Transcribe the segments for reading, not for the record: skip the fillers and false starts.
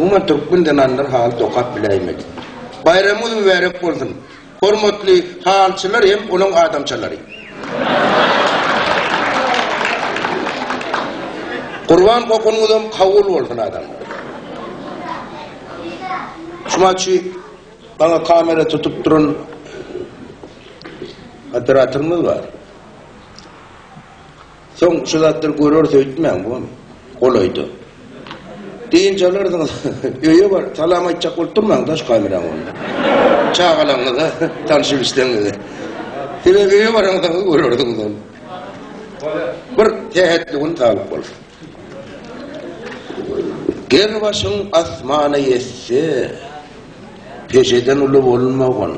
Umuman türkmen zenanlary haly dokap biläýmedi. Baýramyňyz mübärek bolsun, hormatly halyçylar hem olaň adamçalary. Gurban kokanyňyzam kabul bolsun adamlar. Şumaçy maňa kamera tutup duran operatorymyz bar. Soň şu zatlary göreris öýtmäň bu golaýda. Dynç alarsyňyz. Öýe bar, salam aýtjak bolup durmaň daş kameraň öňünde. Çagalaryňyza, tanşy-bilişleriňize. Sebäbi öýe baraňsoňyz görersiňiz ony. Bir sähetli gün saglyk bolsun. Ger başyň asmana ýetse, peşeden uly bolmagyn.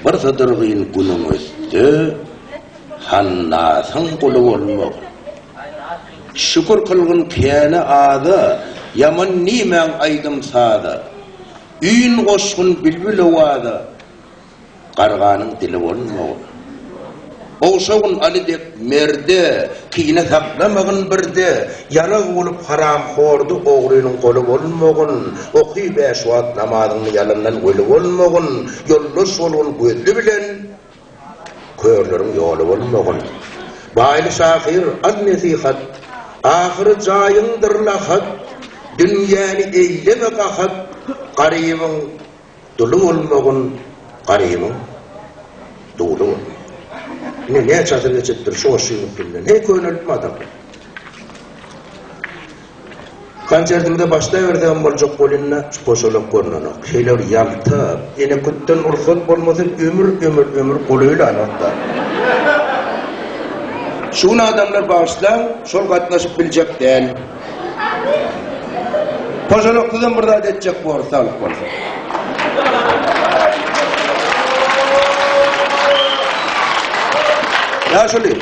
Bir sydyrgyn günüň ötse, Hannasyň guly bolmagyn. Şükür kylgyn käne aza, Ýaman diýmäň aýdym-saza. Üýn goşgun bilbil owaza, Garganyň dili bolmagyn. Ogşagyn Aly dek merde, Kine saklamagyn birde, Ýalag bolup haramhorda Ogrynyň goly bolmagyn. Oky bäş wagt namazyňny Ýalandan weli bolmagyn. Ýoldaş bolgun gözli bilen, Körleriň ýoly bolmagyn. Baýly şahyr, al nesihat, Ahyry jaýyňdyr lahat, Dünýäni eýleme gahat, Garybyň Duly bolmagyn garybyň duly bolmagyn. Ine näçe asyr geçipdir şu goşgyň üstünden. Heý könelipmi adamlar. Konsertimize başlaýbersegem boljak bolýanda şu poşalak görnenok. Şeýle bir ýalta, enekütden rugsat bolmasa ömür ömür ömür golaýlanok-da. Şu gün adamlar bagyşlaň, şol gatnaşyp biljek däl. Poşalaksyzam bir zat etjek borus saglyk bolsun. Ýaşuly,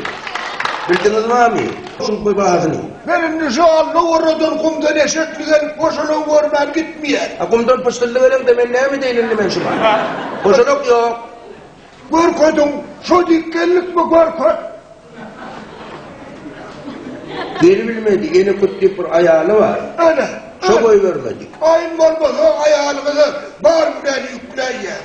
bildiňiz barmy? Şuň goý bahasyny. Men indi şu Allowarradan gumdan eşekli gelip poşalagy görmän gitmeýän. A gumdan pyşdylly geleňde men näme edeýin indi men şuňa? Poşalak ýok. Görkeziň, şo dikgelikmi görkez. Gelibilmedi, Eneküt diýip bir aýaly bar. Ana. Şo goýbermedi. Aýym bolmasa aýalyňyza bar günäni ýükläýýär.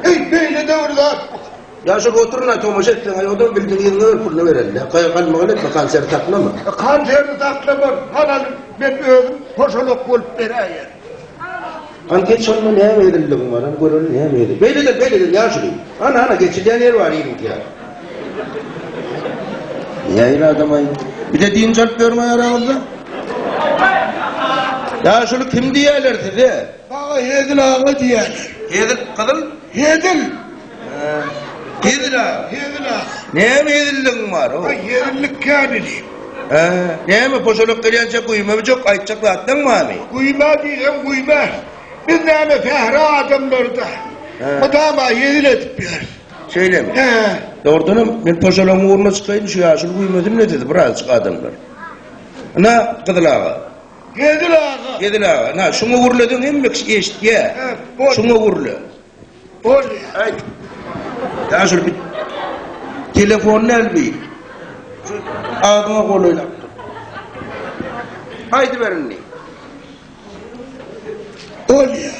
Eý, beýle-de bir zat bar. Ýa şol oturyn-a tomaşa etseň, aý odam bildiň yzyňa ber puluny bereli-dä. Galmagal etme, konserti saklama. Konserti saklamaryn, hanaly men özüm poşalak bolup beräýerin. Hany geç şonda näme edildigiň bar, hany göreli näme edil. Beýleden, beýleden ýaşuly. Hany, hany geçilýän ýer bar iliňki ýaly. Nähili adam-aý? Bir-de dynç alyp ýörüň araňyzda. Ýaşuly kim diýýärler size? Maňa Hezil aga diýýärler. Hezil, gyzyl? Hezil. Hezil aga. Hezil aga. Näme hezilligiň bar o? Aý hezillik kän inim. Hä, näme poşalak gelýänçä guýma bijek aýtjak zatlaň barmy? Guýma diýseň guýma. Biz näme sähra adamlary-da. Mydama hezil edip ýörüs. Şeýlemi? Hä. Dogrudanam men poşalagyň ugruna çykaýyn şu ýaşuly guýmasyn-le sizi birazjyk adamlar. Ynha, Gyzyl aga. Hezil aga. Hezil aga, ynha şuňa gürleseň hemme kişi eşitýä. Hä, bolýa. Şuňa gürle. Bolýa. Aý. Ýaşuly bir telefon däl bi. Şu agzyňa golaýlap dur. Aýdyber indi. Bolýa.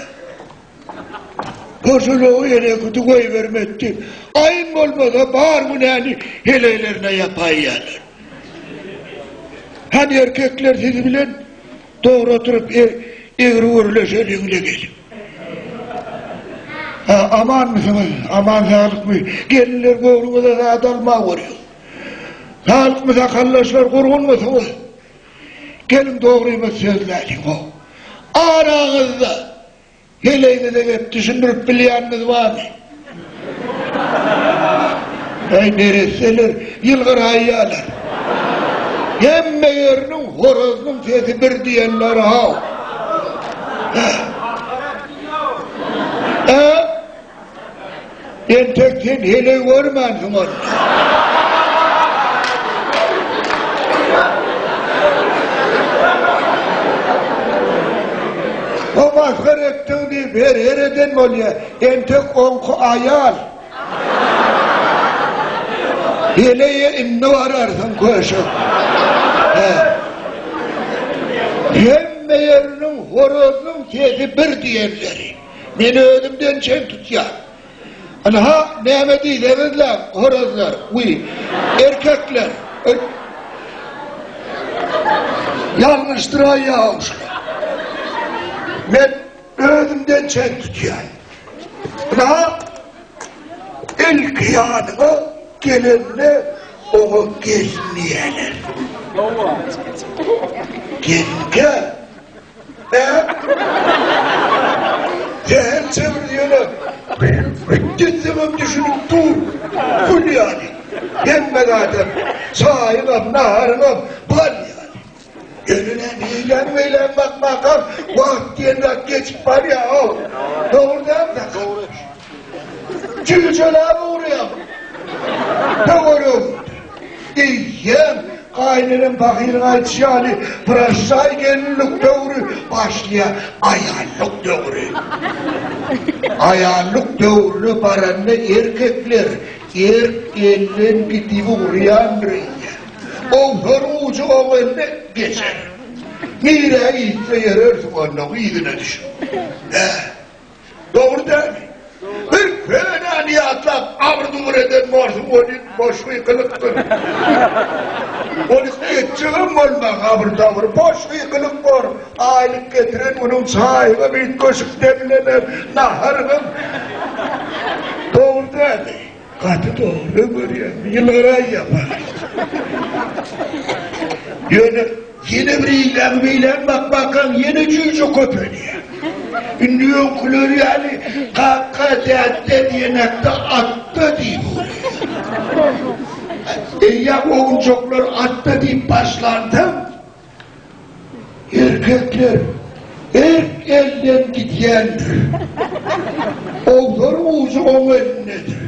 Poşulowy eneküti goýbermekdi. Aýym bolmasa bar günäni heleýlerine ýapaýýarlar. Hany erkekler siz bilen Dogry oturyp egri gürleşeliň-le gelin. Ha, amanmysyňyz? Aman saglykmy? Gelinler göwnüňize zat alma görýär. Saglykmy sakallaşlar gurgunmysyňyz? Geliň dogrymyz sözläliň ho. Araňyzda Heleýiňize gep düşündirip bilýäniňiz barmy? Äý, neresseler, ýylgyraýýarlar. Hemme ýeriniň horazynyň sesi bir diýenleri-haw. Hä? Hä? Entek sen heleý görmänsiň onda. O masgara etdiň diýip her her eden bolýa. Entek oňky aýal. Heleýe indi bararsyň köşek. Hä. Hemme ýeriniň. Horazyň sesi bir diýenleri. Men özümden çen tutýan. Ynha, näme diýseňizläň, horazlar, wiý, erkekler. Ýalňyşdyraýýaň şular. Men özümden çen tutýan. Ynha, ilki ýanyňa gelende oňa gelin diýerler. Gelinkä Sähelçe bir ýöne gitsemem düşünip dur. Gül ýaly. Hemme zadam, çaýyňam, naharyňam bal ýaly. Ýöne näme eýläm-beýläm bakmakam wagt diýen zat geçip barýar-ow. Dogry dälmi? Dogry. Jüýjeläp urýaň. Töweregiňde. Eýýäm gaýynenem pahyryň aýdyşy ýaly proşşaý gelinlik döwri başlaýar, aýallyk döwri. Aýallyk döwrüne baranda erkekler erk elden gidip ugraýandyr eýýäm. Owsaryň ujy oň eline geçer. Nirä gitse ýörersiň onnoň yzyna düşüp. Hä. Dogry dälmi? Bir könäni ýatlap agyr-dugur eden borsuň welin boş gykylykdyr. Ony etjegem bolmaň abyr-dabyr, boş gykylyk bor. Aýlyk getiren günüň çaýyňam üýtgeşik demlener, naharyňam. Dogry dälmi? Gaty dogry görýän, ýylgyraýýar pahyr. Ýöne ýene bir eýläň beýläň bakmakaň ýene jüýje köpelýär. Indi öňküler ýaly kaka dädde diýenekde atda diýip ugraýar. Eýýäm owunjaklar atda diýip başlansoň, Erkekler erk elden gidýändir. Owsaryň ujy oň elindedir.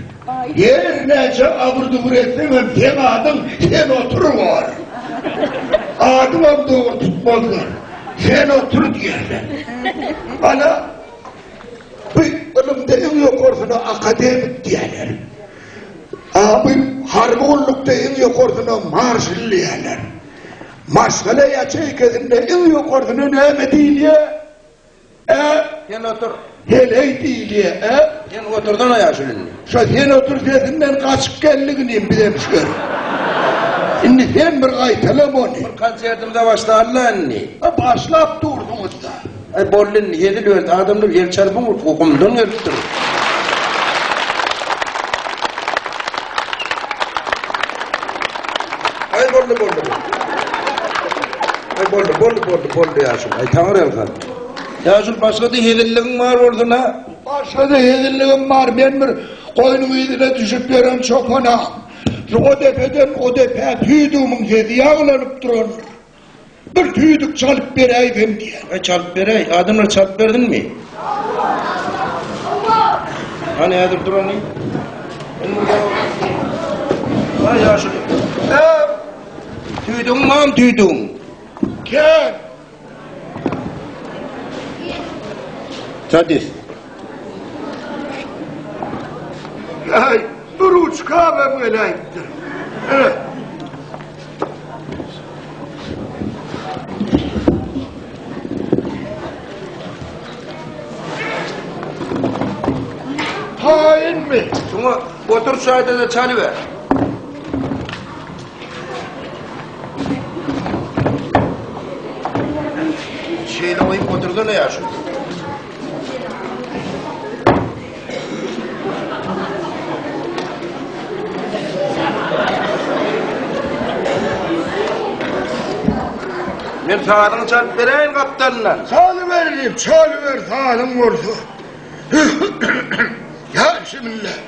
Her näçe abyr-dubur etseňem seň adyň sen otur bor. Adyňam dogry tutmazlar. Sen otur diýerler. Ana, bu ylymda iň ýokarsyna akademik diýerler. A bu harby gullukda iň ýokarsyna marşal diýerler. Maşgala ýaçeýkesinde iň ýokarsyna näme diýilýär? Ä? Sen otur. Heleý diýilýär, ä? Sen otursana ýaşuly indi. Şo sen otur sesinden gaçyp geldik inim bizem şu ýere. Indi sen bir gaýtalama ony. Bir konsertimize başlaly-la indi. A başlap dursuňyz-da. Aý boldy indi hezil berdi adamlar el çarpyň gumdan gelipdir. Aý boldy boldy. Aý boldy boldy boldy boldy ýaşul. Aý taňry ýalkasyn. Ýaşul başga-da hezilligiň bar bolsun ha. Başga-da hezilligim bar men bir goýnuň yzyna düşüp ýören çopan-a. Şu o depeden o depä tüýdügimiň sesi ýaňlanyp durandyr. Bir tüýdük çalyp beräýsem diýýär. Aý çalyp beräý. Adamlar çalyp bersinmi? Hany häzir dur hany. Aý ýaşuly. Hä? Tüýdügiň barmy tüýdügiň? Kän. Sadis. Aý, bir uçkabam geläýipdir. Ene. Taýynmy? Şuňa otur şaýda-da çalyber. Şeýle goýup otursana ýaşuly. Men sazyňy çalyp beräýin gapdalyndan. Çalyber diýip, çalyber sazyň bolsa. Ýa bismillah.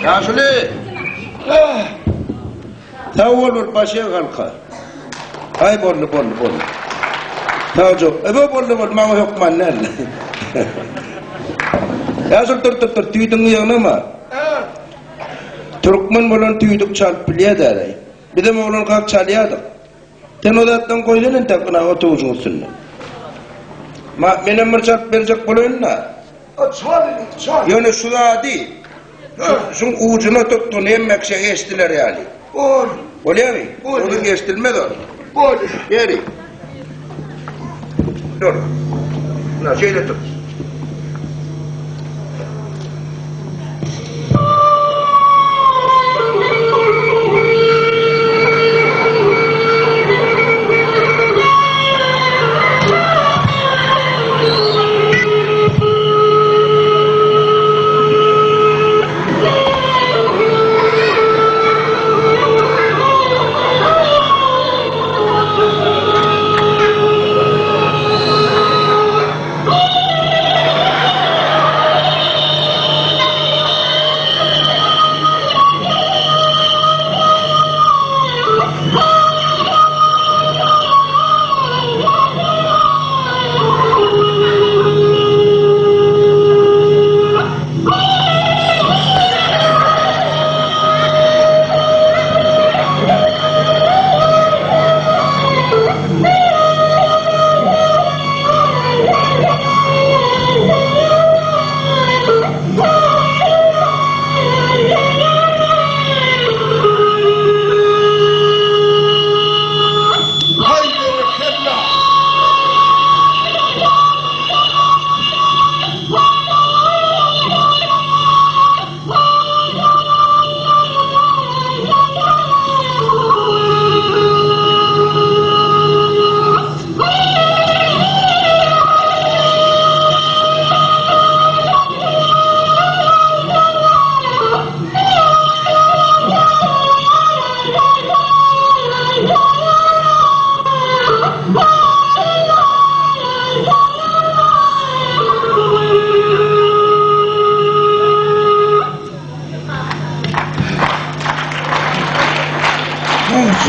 Ýaşuly! Sag bol bir başyň halka. Aý boldy boldy boldy. Sag ol. Ebe boldy boldy maňa hökman däl. Ýaşuly dur dur dur tüýdüňi ýygnama. Türkmen bolan tüýdük çalyp bilýär däl-aý. Bizem oglankak çalýardyk. Sen o zatdan goýlan entek ynha otagujyň üstünde. Ma, menem bir çalyp berjek bolaýyn-da. Çal indi, çal. Ýöne şu zady, şu, şuň ujuna tutgun hemme kişä eşdiler ýaly. Bol. Bolýamy? Bolýar. Uzyn eşdilmez ol. Bolýar. Ýeri. Dur. Ynha, şeýle tut. Haý berekella!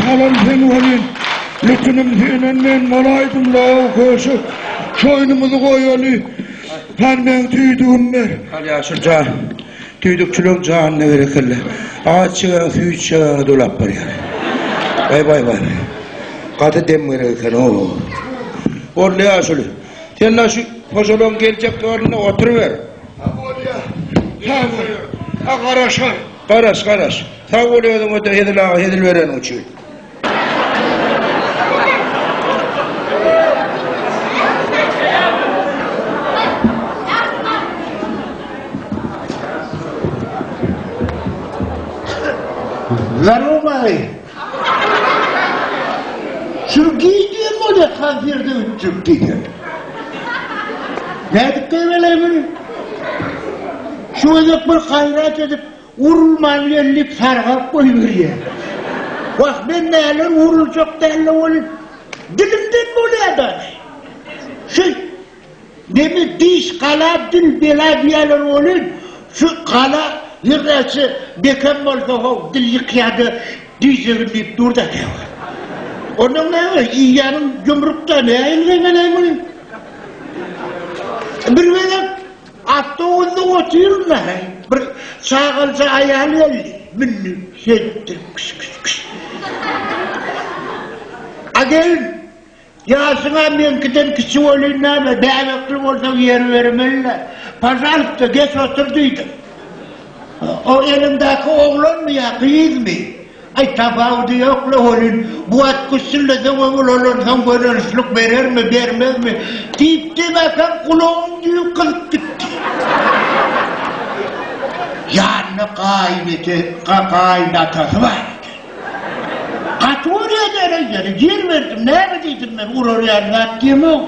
Salam sen welin, lütünim senden men bolaýdym law köşek. Şoýnumyzy goýaly. Sen meň tüýdügimi ber. Al ýaşul jan. Tüýdükçileň janyna berekella. Agaç çigäň süýt çigäňe dolap barýar. Baý baý baý. Gaty dem gerek eken o. Boldy ýaşuly. Sen-de şu hojalygyň geljek ýolunda oturyber. Ha bolýa. Sag bol. Ha garaşar. Garaş, garaş. Sag bol özüňe-de Hezil aga hezil bereniň üçin. Zaromay. Şunu giy diýen bolýar konserde gitjek diýen. Nädip geýmeli muny? Şu gezek bir gaýrat edip Urulman geldik sargap goýberýär. Wah men näler uruljak däl-le welin, dilimden bolýa-da. Şu neme diş gala dil bela diýýärler welin, şu gala ýerräçe bekem bolsa how dil ýykýa-da diýjegini diýip dur-da käwagt. Onnoň näme iýýäniň ýumruk-da nähili geňeleý muny? Bir gezek Awtobusda otyryn-da, bir çagalyja aýal geldi, mündi, şeýtdi, kyş-kyş-kyş. A gelin, ýaşyň-a meňkiden kiçi welin näme, bäbekli bolsaň ýer bermeli-dä. Pažalsta, geç otur diýdim. O eliňdäki oglanmy ýa gyzmy? Aý tapawudy ýok-la welin, bu wagt güssülleseň we ulalansoň gönençlik berermi, bermezmi? Diýip-diýmäkäm gulagym düýp gyzyp gitdi. Ýanynda gaýynete, gaýynatasy bar eken. Gaty görýän ýeri, ýer berdim, näme diýdim men, urar ýaly zat diýemok.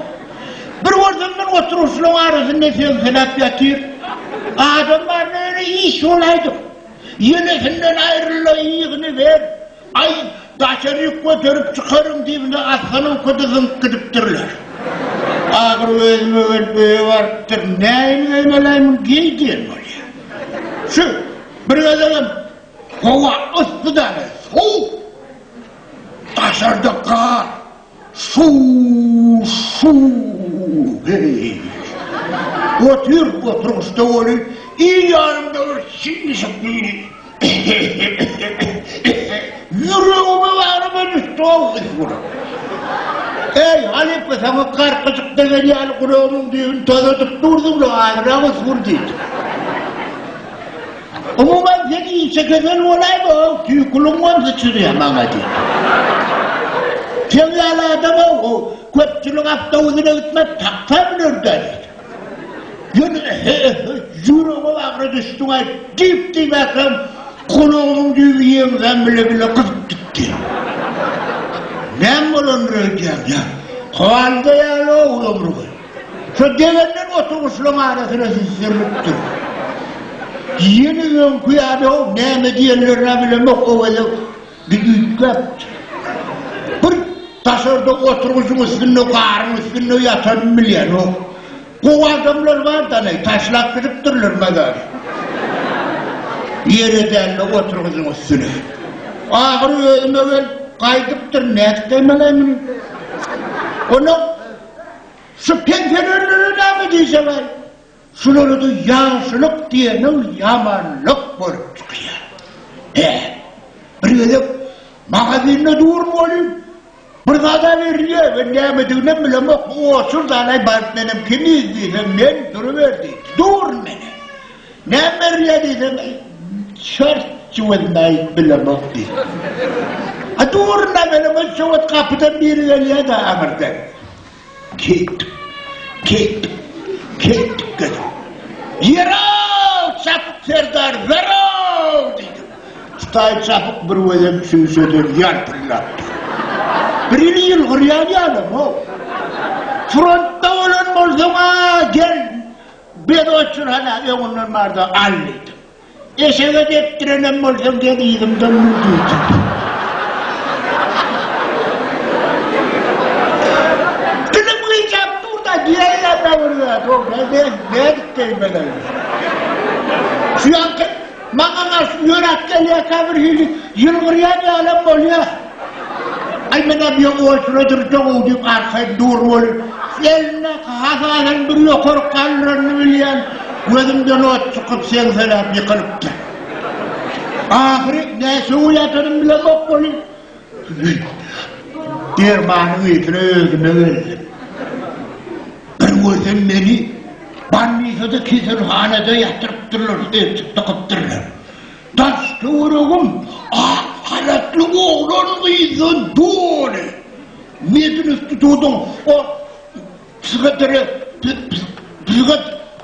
Bir görsem men oturyşlaryň arasynda seňseläp ýatyr. Adam baryna ýöne iş bolaýdyk. Ýenesinden aýryl-da ýygyny ber. Aý, daşary ýük göterip çykaryň diýibine ostanowkada zyňyp gidipdirler. Ahyr özüme gelip öýe barypdyr. Näin öýmeläýmin geý diýen bolýar. Şu. Bir gezegem howa yssy däl, sowuk. Daşarda gar. Şuw-şuw, heý. Otyr oturgyçda weli, il ýanymda bir çişik biri ýüregime bagryma düşdi-ow ysgyryp. Eý, halypa, saňa garpyjyk degen ýaly gulagymyň düýbüni tozadyp durduň-la, azrak ysgyr diýdi. Umuman sen inçekesel bolaýma-ow, tüýküligiňem syçyrýar maňa diýdi. Seň ýaly adam-ow, köpçülik awtobusyna gitmez, taksa müner-dä diýdi. Ýöne ýüregime bagra düşdüň-aý diýip diýmäkäm, gulagymyň düýbi ýeňsäm bile-bile gyzyp gitdi. Näme bolandyr öýdýäň ýa? Howalda ýaly-ow ömrüňi. Şo degenden oturgyçlaryň arasyna süsdürilipdir. Ýene öňki ýaly-ow, näme diýenlerin-ä bilemok, o gezek bir üýtgäpdir. Bir daşarda oturgyjyň üstünde, garyň üstünde ýatanymy bilýän-ow. Gowy adamlar bar-da-laý, taşlap gidipdirler mazary. Ýere däl-de, oturgyjyň üstüne. Ahyry özüme gelip, gaýdypdyr, nädip geýmeli-aý muny? Onam Şu pensionerlere näme diýjek-aý? Şulara-da ýagşylyk diýeniň ýamanlyk bolup çykýar. Hä, bir gezek magazinde durun welin, bir zad-a berilýär, men nämediginem bilemok, otur-da-laý baryp menem kimiz diýsem, men duruber diýdi. Durun menem. Näme berilýär diýsem, çört jüwezini-aý bilemok diýdi. A durun-da menem, şo wagt gapydan biri gelýär-de aňyrdan. Ketdik, ketdik, ketdik gezek. Ýer-ow, Çapyk serdar, zer-ow! diýdim. Tutaý Çapyk bir gezem çüýşeden ýalpyldapdyr. Bir hili ýylgyrýan ýalam-ow. Frontda bolan bolsaň-a, gel, bez oçur hana, öňünden bar-da, al diýdim. Eşege depdirenem bolsaň gel yzymdan mün diýdi. Dilim gyjap dur-da diýäýýän-dä bir zat. O nädip geýmeli? Şu ýaňky maňa garşy ýöräp gelýärkä bir hili ýylgyrýan ýalam bolýar. Aý men-ä bu ýa otura durjag-ow diýip arkaýyn dur welin, elindäki hasadan bir ýokary galdyranyny bilýän, gözümden ot çykyp seňseläp ýykylypdyr. Ahyry näçe gün ýatanym bilemok welin, dermanyň ysyna özüme geldim. Bir görsem meni bolnisada keselhanada ýatyrypdyrlar, eltip dykypdyrlar. Daş-töweregim ak halatly oglan-gyzdan doly. Medinstitutyň o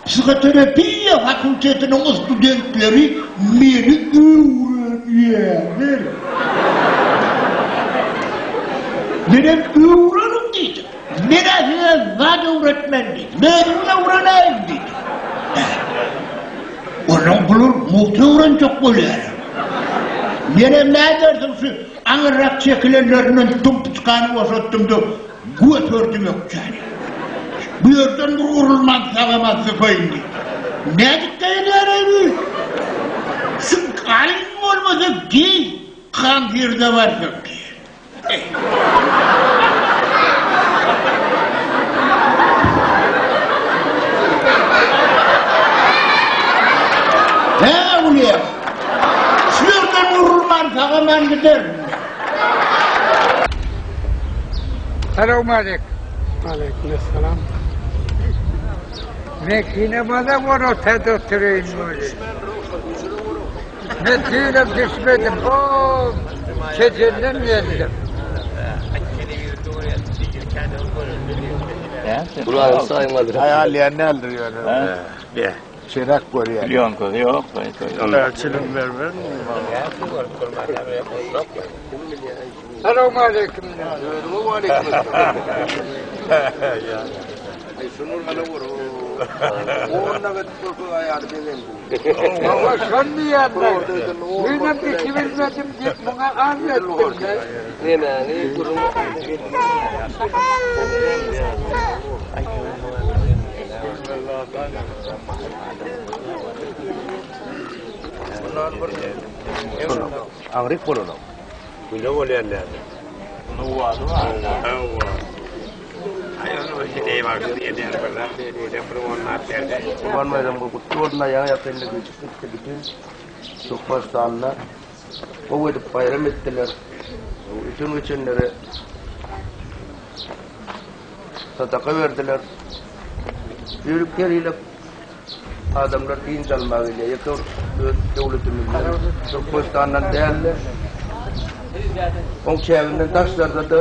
psihoterapiýa fakultetiniň studentleri meni öwrenýärler. Menem öwreniň diýdim. Men-ä size zat öwretmen diýdim. Özüňiz öwrenäýiň diýdim. Onuň bular mugt öwrenjek bolýarlar. Menem nädersiň şu aňyrrak çekilenlerinden tumpuçkany boşatdym-da, göterdim ökjäni. Bu ýerden bir urulman sag-aman sypaýyn diýip. Nädip geýilýär-eý bu? Şu gaýyn bolmasa geý, konserde barsak diýýär. Hä, Gulýa? Şu ýerden urulman sag-aman giderin. Salowmaleýkim. Aleýkum essalam. Mekine bana worota oturayım böyle. Men tüýünem düşmedim. O Tejenden geldim. Bular saýmadyr. Aýalýan däldir ýöne. Çenek görýär. Plýonkasy ýok. Çilim bermez. Salowmaleýkim. Hawa şony diýýän-de. Menem içibilmedim diýip muňa arz etdim-de. Nemäni gürrüň Aňryk bolanok. Güle bolýan däl. Nuwady bar. Hawa. Aý ony bir şey bar, edýän bir zat diýdi, bir onlap berdi. Gurban baýram gutly bolsun, aýagy ýakynda geçip gitdi bütin Türkmenistanda gowy edip baýram etdiler. Öten geçenlere sadaka berdiler. Ýörük her ýyl Adamlar dynç almaga gelýär. Ýeke bir öz döwletimizden, Türkmenistandan däl-de, oň çäginden daşlarda-da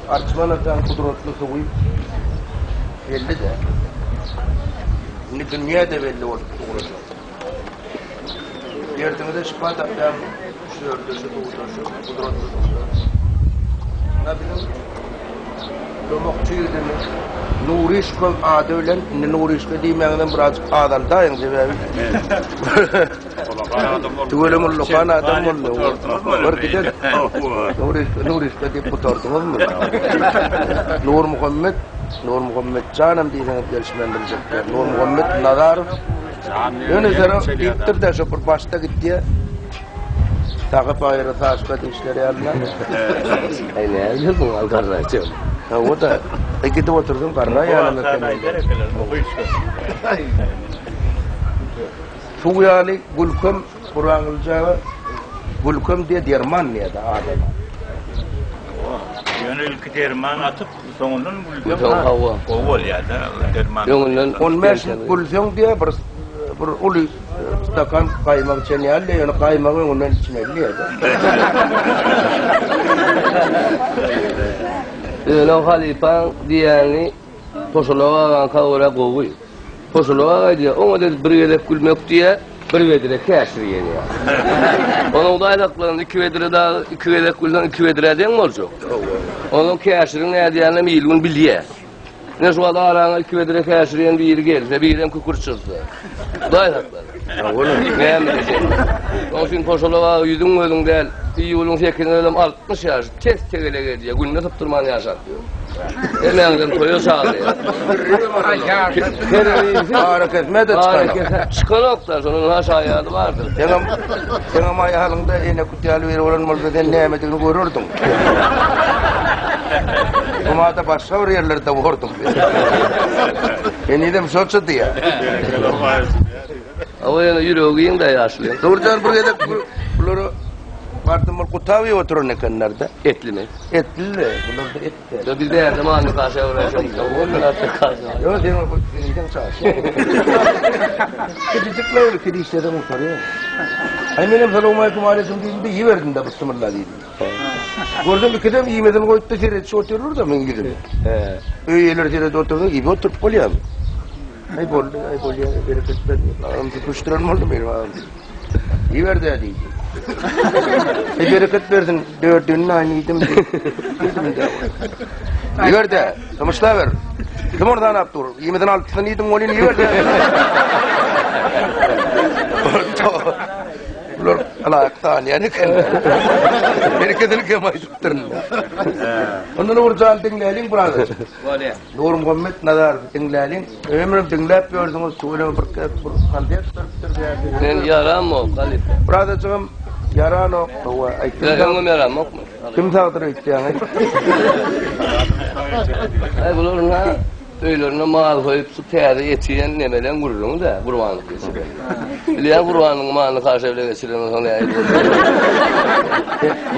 Arçman ataň gudratly suwy belli-dä. Indi dünýä-de belli bolup ugrajak. Derdiňize şypa tapýan şu ýerde, şu suwda, şu gudratly suwda. Ynha biziň Domakçy ýigidimiz Nuryşka ady bilen, indi Nuryşka diýmäňizem birazjyk azaldaýyň, sebäbi tüweleme ullakan adam boldy. Bir giden Nuryşka, Nuryşka diýip gutardyňyzmy? Nurmuhammet, Nurmuhammet janam diýseňiz gelişmän biljek däl. Nurmuhammet Nazarow Ýöne sero diýipdir-de, şo bir başda gitýär. Saga baýra saçka dişleri ýalyna. Aý näme diýdiň al garraýjam. Ha o da e, gidip oturdym garra ýalyna Suw ýaly gülkem Gurbanguly aga gülkem diýe derman diýe-de adama. Ýöne ilki derman atyp, soňundan gülseň gowy bolýar-da, derman. Öňünden 15 gülseň diýe bir bir uly Stakan gaýmak içen ýaly, ýöne gaýmagy öňünden içmeli diýdi. Ýöne halypaň diýýäni Poşalak agaňka görä gowy. Poşalak aga diýýär, oňa dedi bir gezek gülmek diýýär, bir bedre käşir gelýär. Onuň daýzaklaryny iki bedre dagy iki gezek gülseň iki bedrä deň boljak. Onuň käşiriň nädýäninem il-gün bilýär. Ine şu wagt araňa iki bedre käşirýän biri gelse, birem kükürt çyrsa. Hudaý saklar. Näme diýseň. Oň üçin Poşalak aga ýüzüň gözüň däl, iýulyň sekizinde özem 60 ýaş, tes tegelek edýär, günde sypdyrman ýaşap ýör. Hemmäňizem toýa çagyrýar. Arakesme-de çykanok. Çykanok-da, şonuň ha şaýady bardyr. Seňem, seňem aýalyňda ene Ýaly biri bolan bolsa sen nämedigini görerdiň. Bumada başga bir ýerlerde borduň. Henizem şoça diýýär. Awa ýöne ýüregi giň de ýaşly. Nurjan bir gezek bulara bardym bir gutap iýip oturan ekenlerde. Etlimi? Etli-de, bularda et däl. Ýa biz bärde many kaşa öwrenşen. Ýok, sen o sen çaşy. Kiçijikler öyle kedi işleden gutarýar. Aý menem salowmaleýkim aleýkum diýdim-de iýiberdim-de bismillah diýdim. Gördüm ikidem iýmeden goýup-da seredişip otyrlar-da meň ýüzüme. Öý eýeleri seredip otursa iýip oturyp bolýarmy? Aý boldy, aý bolýar, bereket ber diýip, agam süpüşdiren boldy benim agam. Iýiber-dä diýdi. Aý bereket bersin, dördünini aýny iýdim diýdim. Iýdim-de. Iýiber-dä, tymyşlaber. Kim ony sanap dur? Iýmeden altysyny iýdim welin iýiber-dä. Bular alaýyk sanýan eken. Berekedini kem aýdypdyryn. Ondan Nurjan diňläliň birazajyk. Bolýar. Nurmuhammet Nazarowy diňläliň. Ömrüm diňläp ýördüňiz, tüweleme bir bir konsert beripdir bärde. Men ýaramok, halypa. Birazajygam ýaranok, hawa, aýtdym. Ýa öňem ýaramokmy? Kim sagdyr öýtýäň? Aý bularyň ha öýlerine mal soýup şu täze eti iýen nemeleň gürrüňi-dä, gurbanlyk geçiren. Bilýän gurbanlygyň malyny kaşa bile geçiren bolsaň nähili bolýar.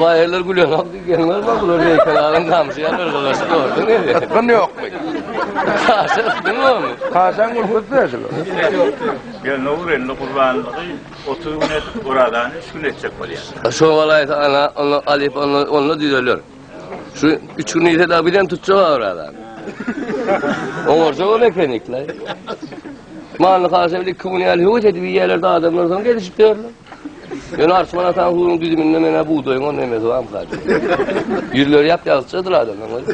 Baýarlar gülenok diýgenler bar, bular heýkel alan gamşy ýaly yrgylaşyp gördüň indi. Ysgyn ýokmy? Kaşa ysgyn bormy? Kaşaň gülküsi-dä şular. Ýöne Nurelli gurbanlygy 30 gün edip, orazany üç gün etjek bolýar. Şo bolaýsa ana, onda alyp onda onda düzeler. Şu üç gün ýese dagy bizem tutjak orazany. Oňarjak ol ekenikle. Mally kaşa bile iki gün ýaly höwes edip iýýärler-de adamlar soň gelişip ýörler. Ýöne Arçman ataň suwunyň düzüminde menä bugdaýyň on nemesi barmyka diýýän. Ýüzleri ýap-ýagtyjadyr adamlaryň.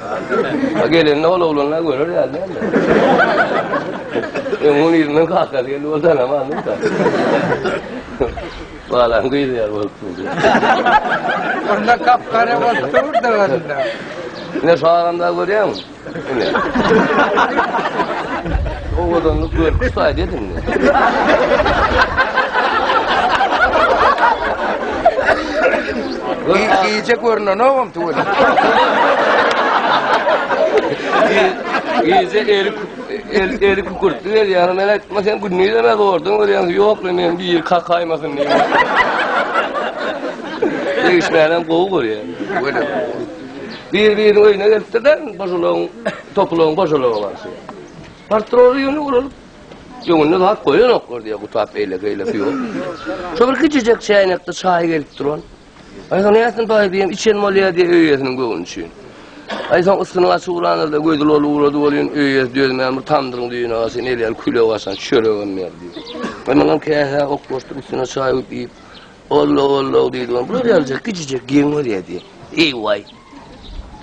Ha gelende ol oglanlar görer ýaly dälmi? Öňüň yzyndan kakasy geldi ol tanamandyr-da. Balam gyz ýaly bolup durdy. Onda gap-gara bolup durdy onda. Ine şu adamda görýäňmi? Ine. Owadanlyk görki şu taýda edindi. Gije görünenogam tüweleme. Gije eli el, eli kükürtli gelýär. Men aýtma sen gündizem zordan görýäň. Ýok men bir kakaýmasyn diýip. Degişmänem gowy görýär. Tüweleme. Bir biriniň öýüne gelipdir-de, boşalagyň, topulagyň boşalagy bar şu. Patrol ýöne uralyp, öňünde zat goýanoklar diýýär, gutap beýleki eýleki ýok. Şo bir kiçijek çäýnekde çaý gelip duran. Aý soň nätsin baý diýen, içen bolýar diýýär öý eýesiniň göwni üçin. Aý soň ysyny gaçyp ugranda-da gözi loly ugrady welin, öý eýesi dözmän bir tamdyryň düýbüne gaçan el ýaly küle gaçan çöregem berdi. Aý munam käsä oklaşdyryp üstüne çaý guýup iýip, Olla-olla diýdi. Bular ýalyjak kiçijek geň bolýar diýýär. Eý-waý,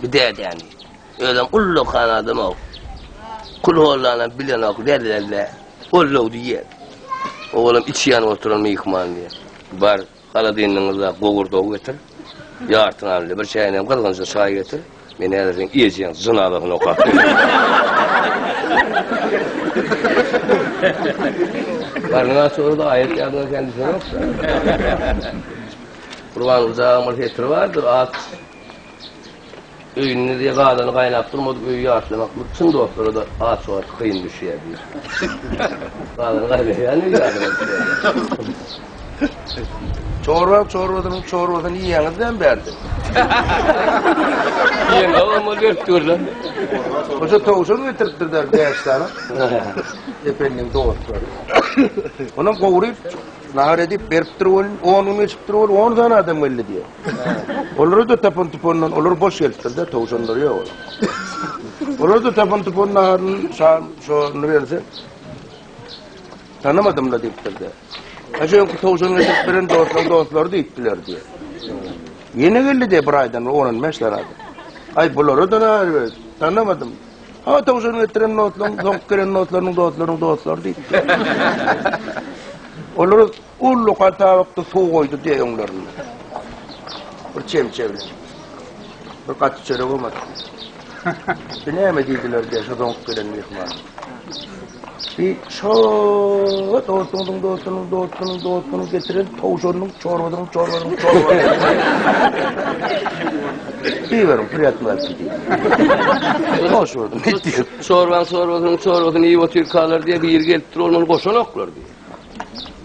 bu dädäni. Özem ullakan adam-ow. Kulhollanam bilenok, lellelle. Ollow diýýär. Owalam içi ýanyp oturan myhman diýýär. Bar, holodilnigiňizde gowurdagy getir. Ýartyny al diýýär. Bir çäýnek gyzgynja çaý getir. Men häzir seň ejeň jynazasyny okap bereýin. Garnyň aç bolsa aýat ýadyňa sen düşenok-da. Gurbanguly agaň bir setiri bardyr, aç Öýünde diýe gazany gaýnap durmadyk öýi ýatlamaklyk çyn dostlara-da aç wagty kyn düşýär diýip. Gazany gaýnaýan öý ýadyna düşýär. Çorba çorbasynyň çorbasyny iýýäňiz dämi bärde? Iýen ol berip durlar. Hoja towşan getiripdirler 5 sany. Ependiniň dostlary. Onam gowrup nahar edip beripdir welin 10 gün geçipdir welin 10 sany adam geldi diýýär. Olara da tapan tupandan olar boş gelipdir-de, towşanlary ýok olar. Olara da tapan tupan naharyny şan şoruny berse tanamadym-da diýipdir-de. Aşa öňki towşan getirip beren dostlaryň dostlary diýipdiler diýýär. Ýene geldi diýýär bir aýdan on-on bäş sany adam. Aý bulara da nahar ber, tanamadym. Ha towşan getiren dostlaryň, soňky gelen dostlarynyň dostlarynyň dostlary diýipdir. Olara Ullakan tabakda suw goýdy diýe öňlerinde. Bir çemçe bilen. Bir gaty çöregem atdy. Bu näme diýdiler diýe şo doňup gelen myhman. Bir şo dostuňyzyň dostunyň dostunyň dostunyň getiren towşanynyň çorbasynyň çorbasynyň çorbasyny. Diýiberiň, priýatno appetit. Hoş gördüm. Çorbaň çorbasynyň çorbasyny iýip otyrkalar diýe biri gelipdir, ol muny goşanoklar diýe.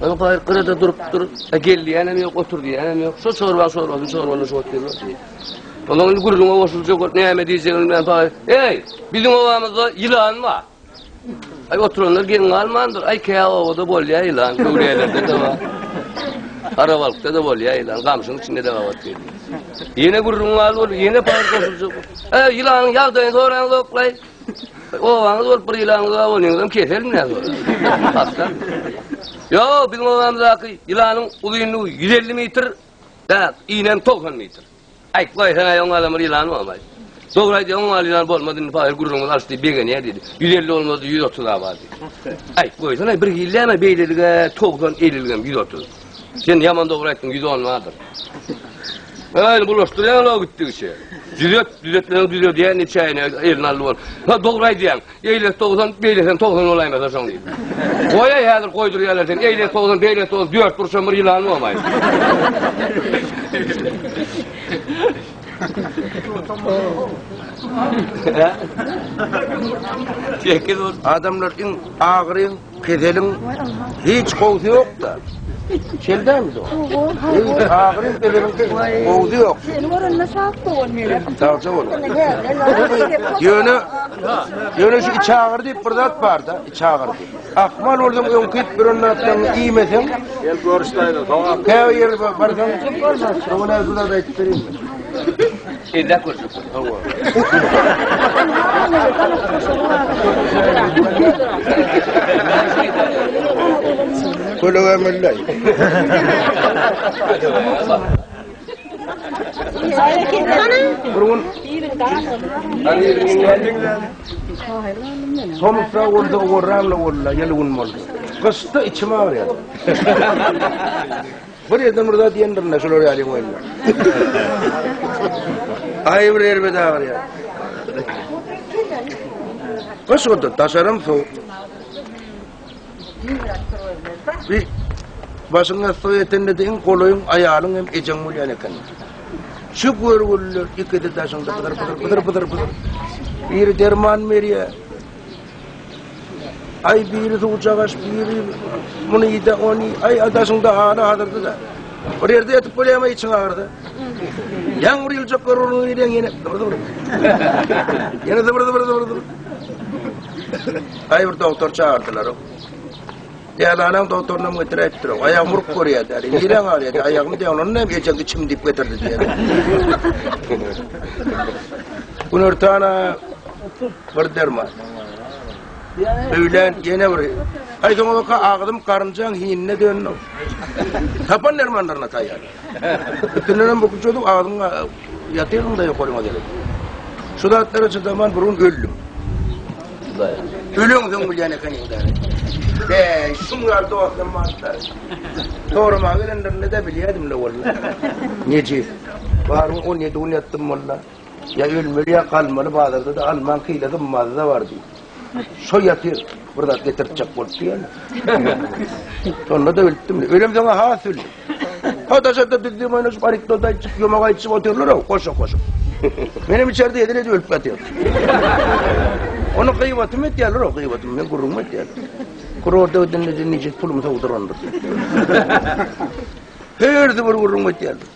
Ol gaýry gyrada durupdyr. E, gel diýenem ýok, otur diýenem ýok. Şo çorba çorbasyny çorbalaşyp otyrlar diýip. Ondan indi gürrüňe goşuljak bolup näme diýjegini bilmän paý. Eý, biziň obamyzda ýylan bar. Aý oturanlar geň galmandyr. Aý kä obada bolýar ýylan, göwrelerde-de bar. Arabalykda-da bolýar ýylan, gamşyň içinde-de gabat gelýär. Ýene gürrüň galdy bolup, ýene paý goşuljak. Eý, ýylanyň ýagdaýyny soraňzok-laý. Obaňyz bolup bir ýylanyňyz bar, onyňyzam keselmi näme? Hassa. Ýok, biziň obamyzdaky ýylanyň uzynlygy 150 metr, da, inem 90 metr. Aý, goýsana, oň alam bir ýylan bolmaý. Dogry aýdýaň, oň aly ýylan bolmaz, indi paýyr gürrüňimiz alşdy, begenýär diýdi. 150 bolmaz, 130 a bar diýdi. Aý, goýsana, bir hili dämi, beýlelige 90, elliligem 130. Sen ýaman dogry aýtdyň, 110 bardyr. Öýni bulaşdyrýaň o gitdigiçe. Düzet, düzetmeseň düzedýän diýip çäýnegi eline aldy bol. Ha dogry aýdýaň. Eýlesi 90, beýlesem 90 bolaýmasa şoň diýip. Goýaý häzir goýdurýarlar sen. Eýlesi 90, beýlesi 90, dört burçam bir ýylan bolmaý. Sekiz Adamlar iň agyryň Keseliň hiç gowsy ýok-da. Şel dälmi o? Hiç agyryň keseliň gowsy ýok. Seni görende şat bolan meni. Sagja bol. Ýöne ýöne şu iç agyry diýip bir zat bar-da, iç agyry diýip. Ahmal bolsaň öňki iýip duran zatlaryňy iýmeseň, Gel görüşläýli, sogap. Käbir ýere barsaň, şoňa näme bir zat aýdyp bereyinmi? Elläp görjek. Hawa. Kölegä milleý. Bir gün Tomusda bolsa owarramla boldy, ýyly gün boldy. Gyşda içim agyrýar. Bir ýerden bir zat diýendirler şular ýaly oýunlar. Aý bir erbet agyrýar. Gyş boldy, daşarym sowuk. Bir başyň ýassyga ýetende-de iň golaýyň aýalyň hem ejeň bolýan eken. Şu görgüliler ikisi daşyňda bydyr bydyr bydyr bydyr bydyr. Biri derman berýär. Aý biri suwjagaş, biri muny ýa ony. Aý daşyňda haly hazyrdy-da. Bir ýerde ýatyp bolýarmy içiň agyrsa? Ýaň bir ýyljak görüň diýen ýene zybyr zybyr. Ýene zybyr zybyr zybyr zybyr. Aý bir doktor çagyrdylar. Dälanaň doktorynam getiräýipdir. Aýagymy urup görýär däli. Niräň agyrýar diýýär. Aýagymy diýýär. Ondan näme ejeň içim diýip getirdi diýýär. Günortana bir derman. Öýlän ýene bir. Aý soňa baka agzym garynjaň hinine döndi. Tapan dermanlaryna taýýar. Üstündenem bu çözüp agzyň ýatyrdyň da ýokaryňa gerek. Şu zatlara çydaman bir gün öldüm. Öleňsoň bilýän ekeniň da. Bäý, şum ýaly dostlarym bardy. Soramaga gelenlerinde de bilýärdim le walla. Nejis. Baryň 17 gün ýatdym walla. Ýa ölmeli ýa galmaly bazarda-da almaň hile gymmaty-da bar diýip. Şo ýatyr, bir zat getirtjek bolup diýen. Şonda-da ölüpdim. Ölemsoň-a has öldüm. Ha daşarda düzlüm oýnaşyp, anekdot aýtjyp, ýomak aýtjyp otyrlar-ow, goşa-goşa. Menem içerde hezil edip ölüp ýatyryn. Ony gyýbatymy etýärler-ow, gyýbatymy, men gürrüňimi etýärler. Kurorda gidende nejis pulumy sowdurandyr diýip. Hersi bir gürrüň etýärler.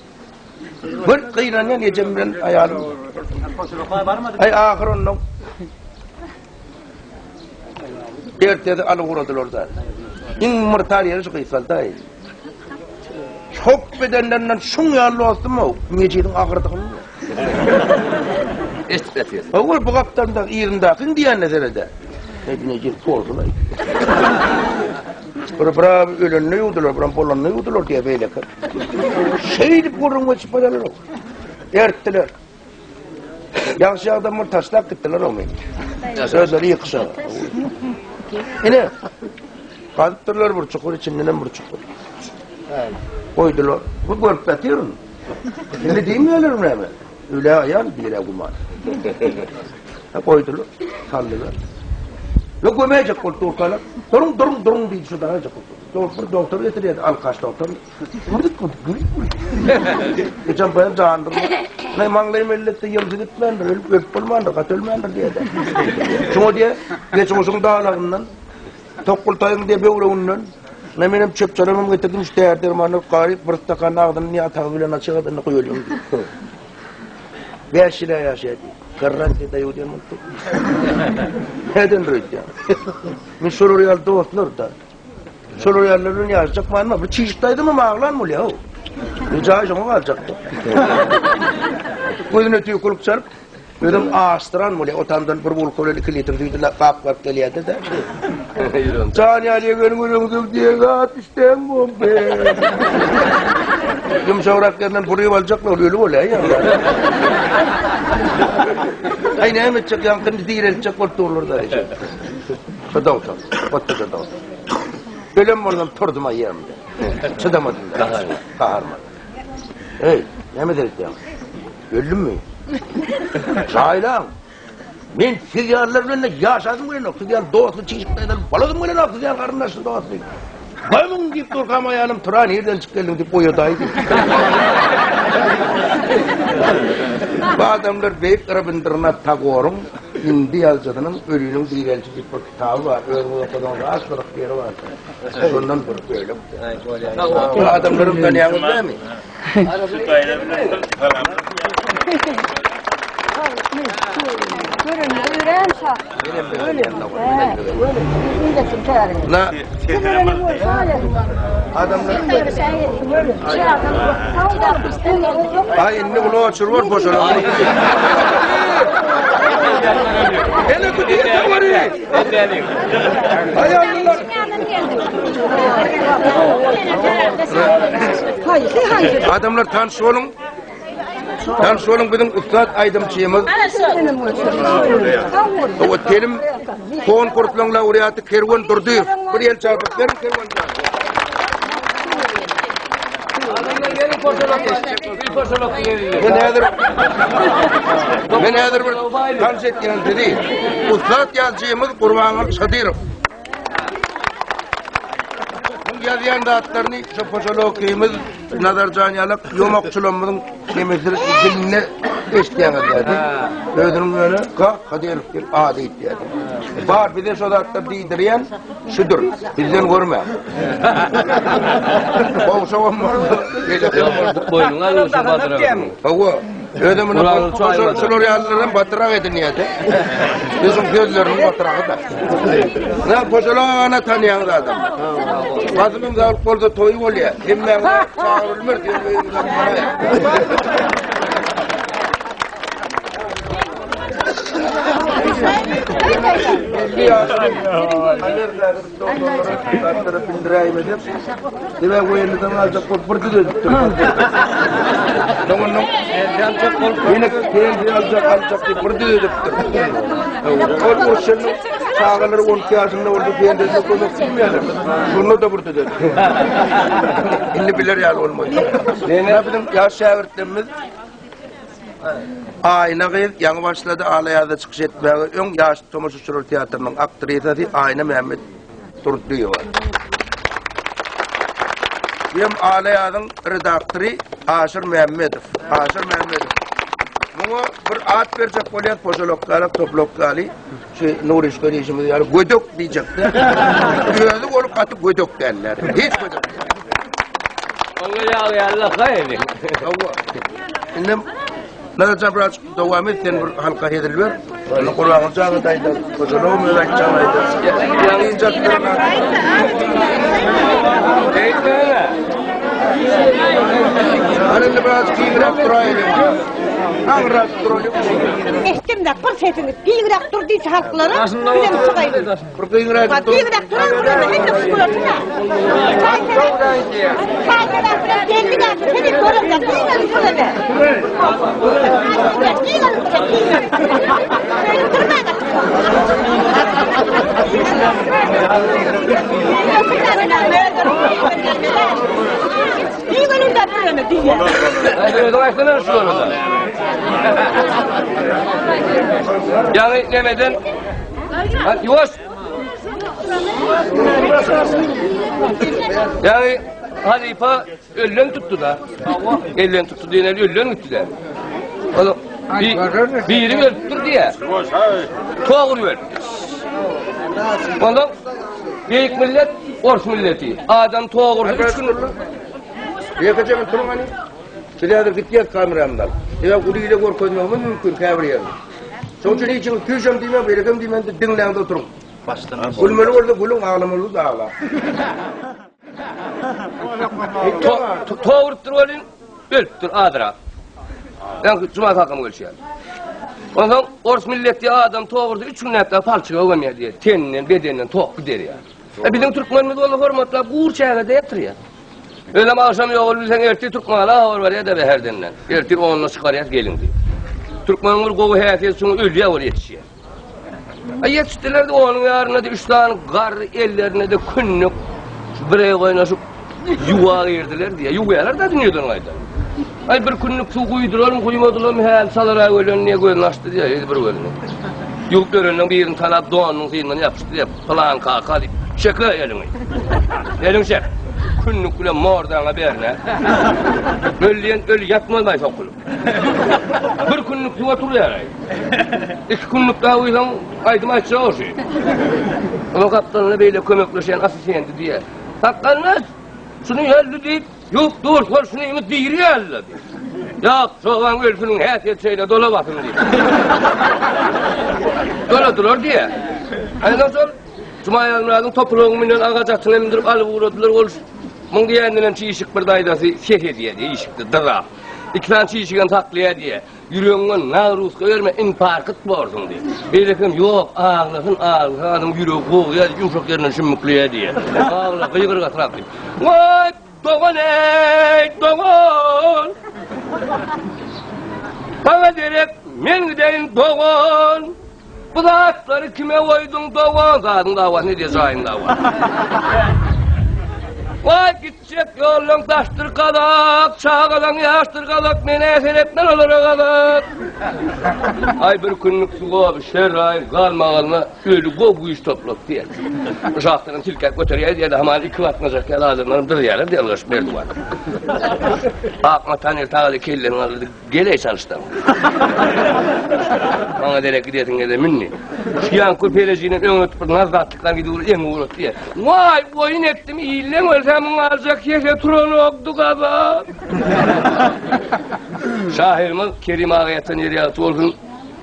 Bir gynanýan ejem bilen aýalym. Aý ahyr ondan ertesi alyp ugradylar da. Iň myrtar ýeri şu gysgaldy. Şok bedenlerinden şuň ýaly dostum o. Mejidiň agyrdygyny. Eşitip ýatyrys. Ogul bu gapdalynda yzyndakyň diýenine serede. Ey Mejid polsulaý. Bir bir ölenini ýuwdular, bir bolanyny ýuwdular diýe beýleki. Şeýdip gürrüň geçip barýarlar. Ertdiler. Ýagşy ýagdan bir taşlap gitdiler o meni. Özleri ýykyşa. Ine, gazypdyrlar bir çukur, içindenem bir çukur. Goýdular. Bu görüp ýatyryn. Indi diýmeýärler näme? Öle aýal, bire güman. Goýdular, saldylar. Ve gömejek bolup durkalar. Durun, durun, durun diýdi şu dagajak bolup. Doktor, doktor getirýärdi, alkaş doktor. Geçen bayan jandyrma. Ne maňlaýym elletde ýyldy gitmändir, ölüp ölüp bolmandyr, gaty ölmändir diýdi. Şoňa diýe, geç goşuň dalagyndan, Tokgultaýyň diýe böwreginden, ne menem çöp-çalamam getirdim, şu däri dermany garyp bir stakan agzyny niýe atagy bilen açyk edende goýalyň diýdi. Bäş ýyl ýaşaýar diýdi. Garantiýa daýaw diýen bolupdyr. Näden öýtýän? Men şolar ýaly dostlar da. Şolar ýalylar bilen ýaşajak manyma bir çişip daýdymam aglan bolýa-ow. Bu jaý şoňa galjakdy. Gözüne tüýkülik çalyp, özüm açdyran bolýa. O tamdan bir bulka bilen 2 litr süýdi gap-gap gelýärdi-de. Jan ýaly ýegeniň öňüňde diýen zat işdäň bombe. Ýumşagrak ýerinden buryp aljaklar, öli bolýa ýa. Aý näme etjek, ýaňkyny direltjek bolup durlar-da. Şu dogtor, otdaja dogtor. Ölen bolsam turdum aýamda. Çydamadym. Gaharma. Ey, näme seretýäň? Öldümmi? Jaýlaň. Men siz ýalylar bilen de ýaşasym gelenok. Siz ýaly dostly çişik daýdan bolasym gelenok. Siz ýaly garyndaşly dostly. Baýmyň diýip durkam aýalym tura nirden çykyp geldiň diýip oýadaýdy. Bu adamlar beýik Rabindranath Tagoryň Hindi ýazyjysynyň Öliniň direlişi diýip bir kitaby bar. Özüňiz okasaňyz az gyzyk ýeri bar. Şondan bir bölek. Bu adamlaryň tanýaňyz dämi? Na Ay indi bunu açır var boşana. Hele kutuya tavarı. Ay Allah. Adamlar tanış olun. Tanyş boluň biziň ussat aýdymçymyz. O telim konkurslaryň laureaty Kerwen Durdyýew. Bir el çarpyp beriň Kerwen jan. Men häzir Men häzir bir tanyş etýän sizi. Ussat ýazyjymyz Gurbanguly Şadyrow. Muň ýazýan. aýdýan zatlaryny şu poşalokymyz Nazarjan ýalak ýomakçylarymyzyň nemesi dilinde eşitýäňiz diýdi. Özüniň öne ka kadyrow diýip ady diýdi. Bar bize şo zatlar diýdirýän şudur. Bizden görme. Gowşagam boldy. Boýnuňa alýan batyrak. Hawa. Özüm muny şular ýalylaram batyrak edinýärdi. Özüň sözleriniň batyragy-da. Ne poşalak agany tanýaňyz adam. Basymyň saglyk bolsa toýy bolýar. Hemmäňiz çagyrylmaz diýen öýüňize baraýar. Demek o elden aljak bolup bir düzedipdir. Soňundan aljak bolup ýene pensiýa aljak aljak diýip bir düzedipdir. Ol urşunyň çagalary 12 ýaşynda bolsa pensiýasyna kömek diýmeýärler. Şunda da bir düzedipdir. Indi biler ýaly bolmaýar. Näme biziň ýaş şägirtlerimiz Aýna gyz ýaňy başlady Alaýazda çykyş etmäge öň Ýaş tomaşaçylar teatrynyň aktrisasy Aýna Mämmet Durdyýewa. Bu hem Alaýazyň redaktory Aşyr Mämmedow. Aşyr Mämmedow. Muňa bir at berjek bolýas, poşalok ýaly, toplok ýaly, şu Nuryşka diýşimiz ýaly gödek diýjekde. Özi bolup gaty gödek däller. Hiç gödek. Oňa ýagy ýaly haýyny. Hawa. Indi Nazarjan biraz dowam et, sen bir halka hezil ber. Ony Gurbanguly jana da aýdar, Hojalygam öz aýtjagyny aýdar. Ýaňy injap duran Hany indi biraz giňräk duraýlyň. Aňryrak duralyň. Eşitdim-de, bir sesiňiz giňräk dur diýse halklara, bizem çykaýlyň. Bir giňräk dur. Giňräk duran duran hemme şükürler. Özüň aýtsana şulary da. Ýaňy nemeden Ýuwaş. Ýaňy halypa öllen tutdy da. Elden tutdy diýen öllen gitdi de. Ol biri ölüpdir diýe. Togry ölüpdir. Ondan beýik millet ors milleti. Adam togry üç gün Ýekeje bir turuň hany. Biz häzir gitýäs kameramyzy alyp. Sebäbi uly ile görkezmegimiz mümkin käbir ýerini. Şoň üçin hiç kim tüýşem diýmän, beýlekem diýmän diňläňde oturyň. Başdan. Gülmeli bolsa gülüň, aglamaly bolsa aglaň. Towrupdyr welin ölüpdir azrak. Ýaňky Juma kakam ölçýär. Onsoň ors milletli adam towurdy üç günläp da palçyga gömýär diýýär. Teninden, bedeninden tok gider ýa. E biziň türkmenimiz bolsa hormatlap gur çägede ýatyrýar. Özem agşam ýogalyp bilseň ertir Türkmenala habar berýär-de Bäherdenden. Ertir onda çykarýas geliň diýip. Türkmeniň bir gowy häsiýeti şuňa ölýär ol ýetişýär. A ýetişdiler-de onuň ýarynda-da üç sany garry ellerinde-de künnük bire goýnaşyp ýuwa girdiler diýýär. Ýuwýarlar-da dünýeden gaýdan. Aý bir künnük suw guýdularmy, guýmadylarmy, häli çalara ölen diýe gözüni açdy diýýär, ýedi bir gözüni. Ýuwup ýörenden birini tanap donunyň synyndan ýapyşdy diýýär. Pylan kaka diýip, çek-le eliňi. Eliňi çek. Künnük bilen mordaňa berne. Öl diýen öl ýatmaz sokulyp. Bir künnük suwa turýar aý. Iki künnük daha guýsaň aýdym aýtjak o şu. Onuň gapdalyna beýle kömekleşen assistenti diýýär. Sakgalmaz, şuny öldi diýip, Ýok, dur, şol şunyňy diri ýaly diýip. Ýok, çoban ölsüniň häsiýeti şeýle dola basyn diýip. Doladylar diýýär. Aýdan şol Juma Ýazmyradyň topulagyny münen agaç atyna mündürip alyp ugradylar. Ol muň diýendenem çişik bir daýzasy ses edýär diýýär, işikde dyzap. Iki sany çişigem saklaýar diýýär. Ýüregiňe nagruska berme, infarkt borsuň diýip. Beýlekem ýok, aglasyn, aglasa adamyň ýüregi gogýar, ýumşak ýerinden şümmükleýär diýýär. Agla, gygyr gatyrak diýip. Waý, dogan eý, dogan! Saňa derek men gideýin dogan! Bu zatlary kime goýduň dogan? Zadyň dawasyny edýär, jaýyň dawasyny. Waý, gitjek! Gitjek ýollaň daşdyr gazak, çagalaň ýaşdyr gazak, men-ä seretmen olara gazak. Aý bir günlük suwa bişer-aý, galmagalyna öli gowy güýç toplap diýen. Bu şahtadan silkäp göterýär diýýär, hamana iki batmajak ýaly adamlaram dyrýarlar diýýär, ylgaşyp merdiwana. Ak matany el tagaly kelleniň aldy, geleý çalyşdan. Maňa derek gidesiň gelse mün diýip. Şu ýaňky pelejinen öňe ötüp bir nazzatlykdan gidip ur, eňi urat diýýär. Waý, oýun etdim, illeň ölse muň aljak ýeke turanokdy gazak. Şahyrymyz Kerim aga ýatan ýeri ýagty bolsun,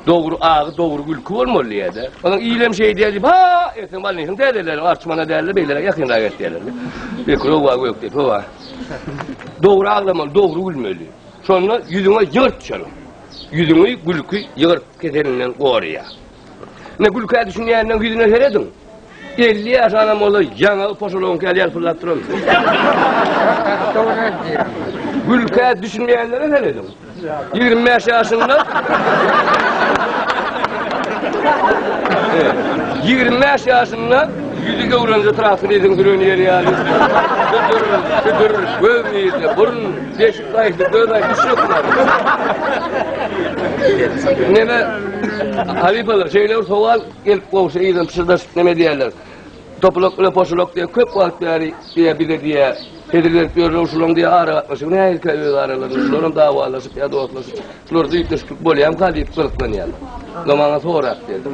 dogry agy, dogry gülki bolmaly diýýär-de. Onuň ilem şeý diýýär diýip, ha, erteň balnisyň täzeleri, Arçmana däl-de, beýlere ýakynrak eltýärler. Bekrowa Gökdepe bar. Dogry aglamaly, dogry gülmeli. Şonda ýüzüňe ýygyrt düşer. Ýüzüňi gülki ýygyrt keselinden goraýar. Ine gülkä düşünýäniň ýüzüne serediň. 50 ýaşanam bolsa ýaňagy poşalagyňky ýaly ýalpyldap duran. Gülkä düşünmeýänlere serediň. 25 ýaşynda 25 ýaşynda ýüzi öwrenje traktor ediň süren ýeri ýaly. Südür, südür, göz nirde, burun, deşik gaýyşly, göz aýy düşjek Neme halypalar şeýle bir sowal gelip gowşa yzdan pyşyrdaşyp neme diýerler. Topulak bilen poşulak diýe köp wagt bäri diýe bize diýe hezil berip ýörler şulaň diýe ara gatnaşygy nähilikä öz aralarynda şularam dawalaşyp ýa dostlaşyp şularda üýtgeşiklik bolýamyka diýip gyzyklanýarlar. Olar maňa sorap diýdi.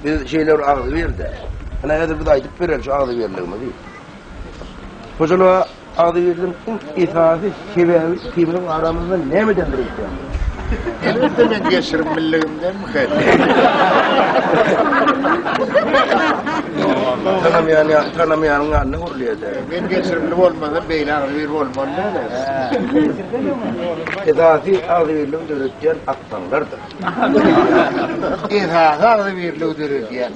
Biz şeýle bir agzybir-de. Ine häzir biz aýdyp bereli şu agzybirligimizi. Hojalyga agzybirligiň iň esasy sebäbi ikimiziň aramyzda nämedendir öýtýäň? Elbetde men geçirimliligimdenmi Tanamaýan tanamaýanyň ýanynda gurulýar-da. Men geçirimli bolmasam beýle agzybir bolmaly däl. Esasy agzybirligi döretýän akdanlardyr. Esasy agzybirligi döredýän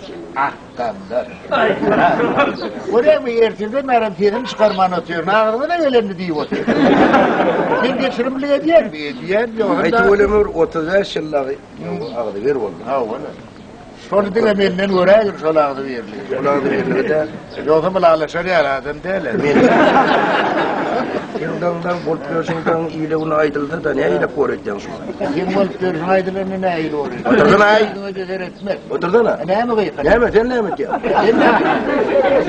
akdanlar. Görýäňmi, ertirden bärem sesini çykarman otyryn, agzyna gelenini diýip otyr. Sen geçirimlilik edýäňmi? Edýän, ýogsa-da. Aý, tüweleme bir 35 ýyl dagy agzybir boldum. Hawa. Şony diňe menden göräýgin şol agzybirligi. Şol agzybirligi däl. Ýogsam ylalaşar ýaly adam däl. Men Seň daňdan bolup ýörşüň daň ile güne aýdylsa-da nähili kor edýäň şuny? Seň bolup ýörşüň aýdylanda nähili bor edýäň? Otursana-aý! Ýüzüňe-de seretmez. Otursana. Näme gyýkar? Näme, sen näme etýäň? Sen näme?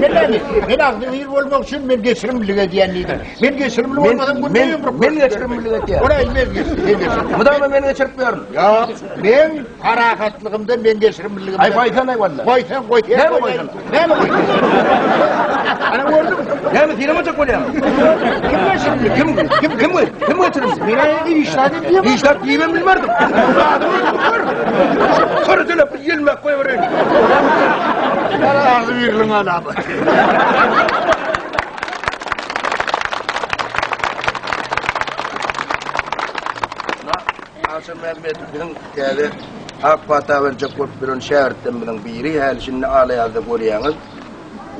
Sen näme? Men agzybir bolmak üçin men geçirimlilik edýän diýdim. Men geçirimli bolmasam günde ýumruk. Men geçirimlilik edýän. Ora men geçirimli. Mydama men geçirip ýörün. Ýok, men Parahatlygymdan men geçirimliligimden. Aý goýsana walla. Goý sen goý. Näme goýsana? Näme goý? Ana gördüňmi? Näme sylamajak bolýaň? Kim geçirimli? Kim kim kim kim geçirimli? Men aýagy işläp diýemem. Işläp diýmem bilmerdim. Soru söyle bir ýelmek goýbereýin. Ana agzy birligiň alamaty. Agşam Mämmet biziň täze ak pata berjek bolup ýören şägirtlerimiziň biri, häli şindi Alaýazda görýäňiz.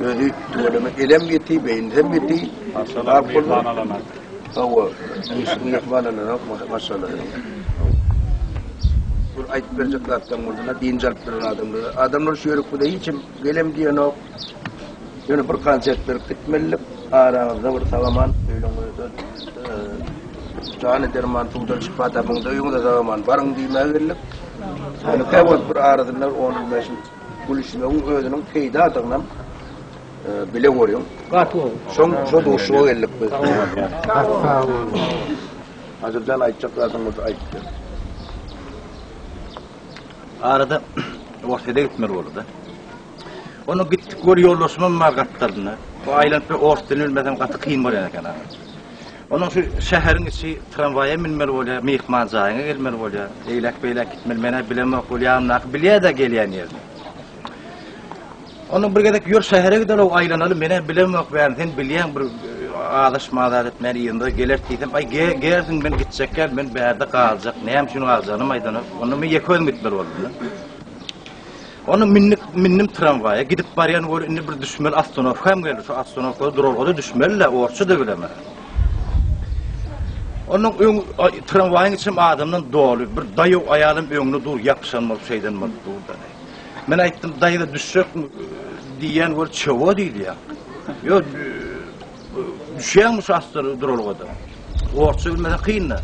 Özi tüweleme elem ýiti, beýnisem ýiti. Maşallah, myhman alanak. Hawa, myhman alanak, maşallah. Bir aýdyp berjek zatlaryň bolsa, dynç alyp ýören adamlar. Adamlar şu ýerik bize hiç gelem diýenok. Ýöne bir konsert berip gitmelidik. Araňyzda bir sag-aman öýlüňizde Jany derman suwdan şypa tapyň-da öýüňize sag-aman baryň diýmäge geldik. Ýöne käwagt bir arasynda on-on bäş gülüşmegiň özüniň peýdadygynam bile görüň. Gaty gowy. Şoň şo duşuşyga geldik biz. Gaty sag boluň. Hajyjan aýtjak zadyň bolsa aýt. Arada Orsýete gitmeli boldy-da. Onda gitdik gör ýoldaşymam bar gapdalynda. Bu aýlanyp bir ors dilini bilmesem gaty kyn bolýan eken aga. Ondan şu şäheriň içi tramwaýa münmeli bolýar, myhman jaýyňa gelmeli bolýar. Eýläk beýläk gitmeli. Men-ä bilemok, ol ýanyndaky bilýär-de gelýän ýerini. Ondan bir gezek ýör şähere gidelow aýlanaly, men-ä bilemok bärini, sen bilýäň bir azaşma zat etmän yzynda geleris diýsem, aý gersiň men gitjek däl, men bärde galjak, näme üçin galjagyny aýdanok. Onda men ýeke özüm gitmeli boldum-da. Onda mindik, mindim tramwaýa, gidip barýan weli indi bir düşmeli ostanowkam geldi, şu ostanowkada duralgada düşmeli-dä, orsça-da bilemä. Ondan öň tramwaýyň içem adamdan doly, bir daýaw aýalam öňde dur, ýapyşan bolup şeýden bolup dur-da. Men aýtdym, daýza düşjekmi diýýän weli çewo diýdi ýa. Ýok, Düşýäňmi şu astar duralgada? Orsça bilmesen kyn-da.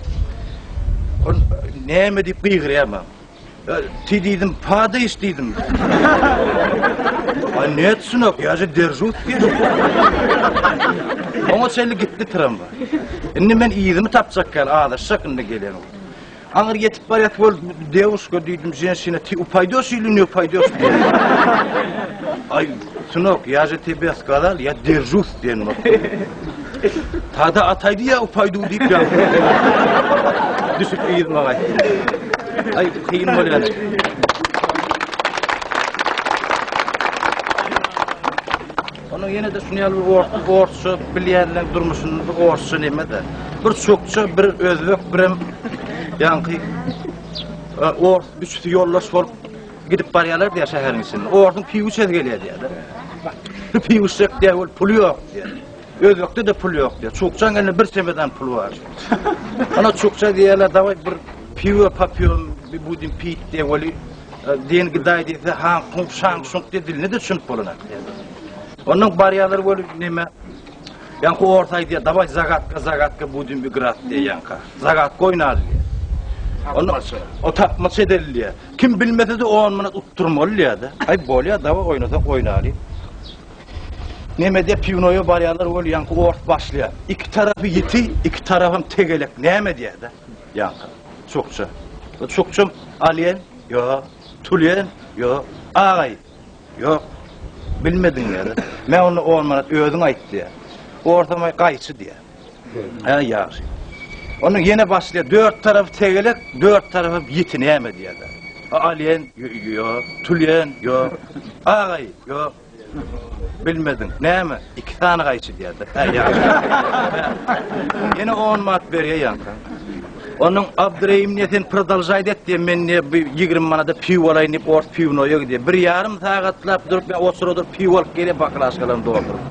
Ol näme diýip gygyrýar maňa. Ty diýdim, padaýyş diýdim. Ay net synok, ýa же держусь diýdim. Oňa çenli gitdi tramwaý. Indi men yzymy tapjak ýaly azaşjak indi gelen. Aňyr ýetip barýas bol dewuşka diýdim, ženşina ty upaýdýoş ili ne upaýdýoş diýdim. Ay synok, ýa же тебе сказал, ýa держусь diýen boldy. Tada ataýdy ýa upaýdu diýip ýa. Düşüp yzyma gaýtdy. Aý kyn bolýar. Onuň ýene-de şuny ýaly bir ors, orsça bilýänleň durmuşynda bir orsça neme-de. Bir çukça, bir özbek, birem ýaňky e, ors üçüsi ýoldaş bolup gidip barýarlar diýär şäheriň içinde. Orsuň piw içesi gelýär diýär. Bir piw içsek diýär, ol puly ýok diýär. Özbekde-de pul ýok diýär. Çukçaň elinde bir çemedan pul bar. Ana çukça diýerler, daway bir piwo popýom, bir budem pit diýe weli dengi daý diýse, haň huň şaň şuň diýe diline de düşünip bolanak diýär. Ondan barýarlar weli neme Ýaňky ors aýdýar, daway zagadka zagadka budem igrat diýe ýaňka. Zagadka oýnaly diýär. Onda o tapmaç edeli diýär. Kim bilmese-de 10 manat utdurmaly diýär-de. Aý bolýar, daway oýnasak oýnaly. Nemede piwnoýa barýarlar weli ýaňky ors başlaýar. Iki tarapy ýiti, iki tarapam tegelek. Näme diýýär-de? Ýaňky. Çukça. O çukçam alýan, ýok. Tulýan, ýok. Agaý, ýok. Bilmediň diýýär-de. Men onda on manat özüň aýt diýýär. Orsam aý gaýçy diýýär. Hä, ýagşy. Onda ýene başlaýar. Dört tarapy tegelek, dört tarapy ýiti näme diýýär-de. Alýan, ýok. Tulýan, ýok. Agaý, ýok. Bilmediň. Näme? Iki sany gaýçy diýýär-de. Hä, ýagşy. Ýene on manat berýär ýaňky. Onuň Abdyreýim diýe sen prodolžaýt et diýe, men diýe bir 20 manada piw alaýyn diýip ors piwnoýa gidýär. Bir ýarym sagatlap durup, men otura durup piw alyp gelýär, baklaşkalaryny dolduryp.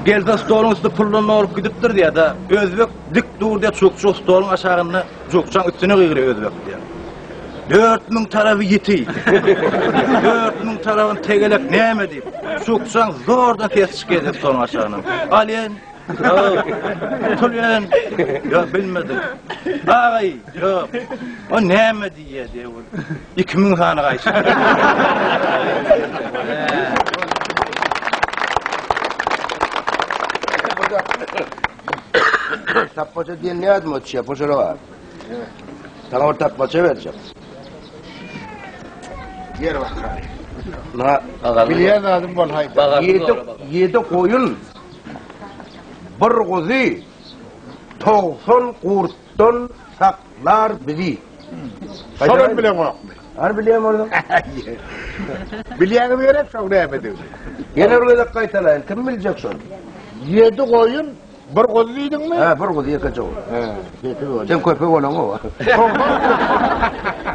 Gelse stoluň üsti puldan dolup gidipdir diýýär-de. Özbek dik dur diýe, çukçuk stoluň aşagynda, çukçaň üstüne gygyrýar özbek diýýär. 4000 tarapy ýiti. 4000 tarapy tegelek näme diýip. Çukçaň zordan ses çykýar diýip stoluň aşagyndan. Alýan. Tulýan. Ýok, bilmedim. Agaý, ýok. O näme diýýär diýip. 2000 sany gaýçy. Tapmaça diýen nädip ötüşýär, poşala bar. Saňa bir tapmaça berjek. Ýer bakar. Na, Bilýän zadym bolhaýdy. Ýedi, ýedi goýun, bir guzy, 90 gurtdan saklar bizi. Şolam bileňokmy? Hany bilýän bolsaň. Bilýäňiz gerek şoň nämedigini. Ýene bir gezek gaýtalaýyn, kim biljek şony? Ýedi goýun, Bir gozy diýdiňmi? Hä, bir gozy ýekeje gozy. Hä, ýeke gozy. Sen köpek bolaňok.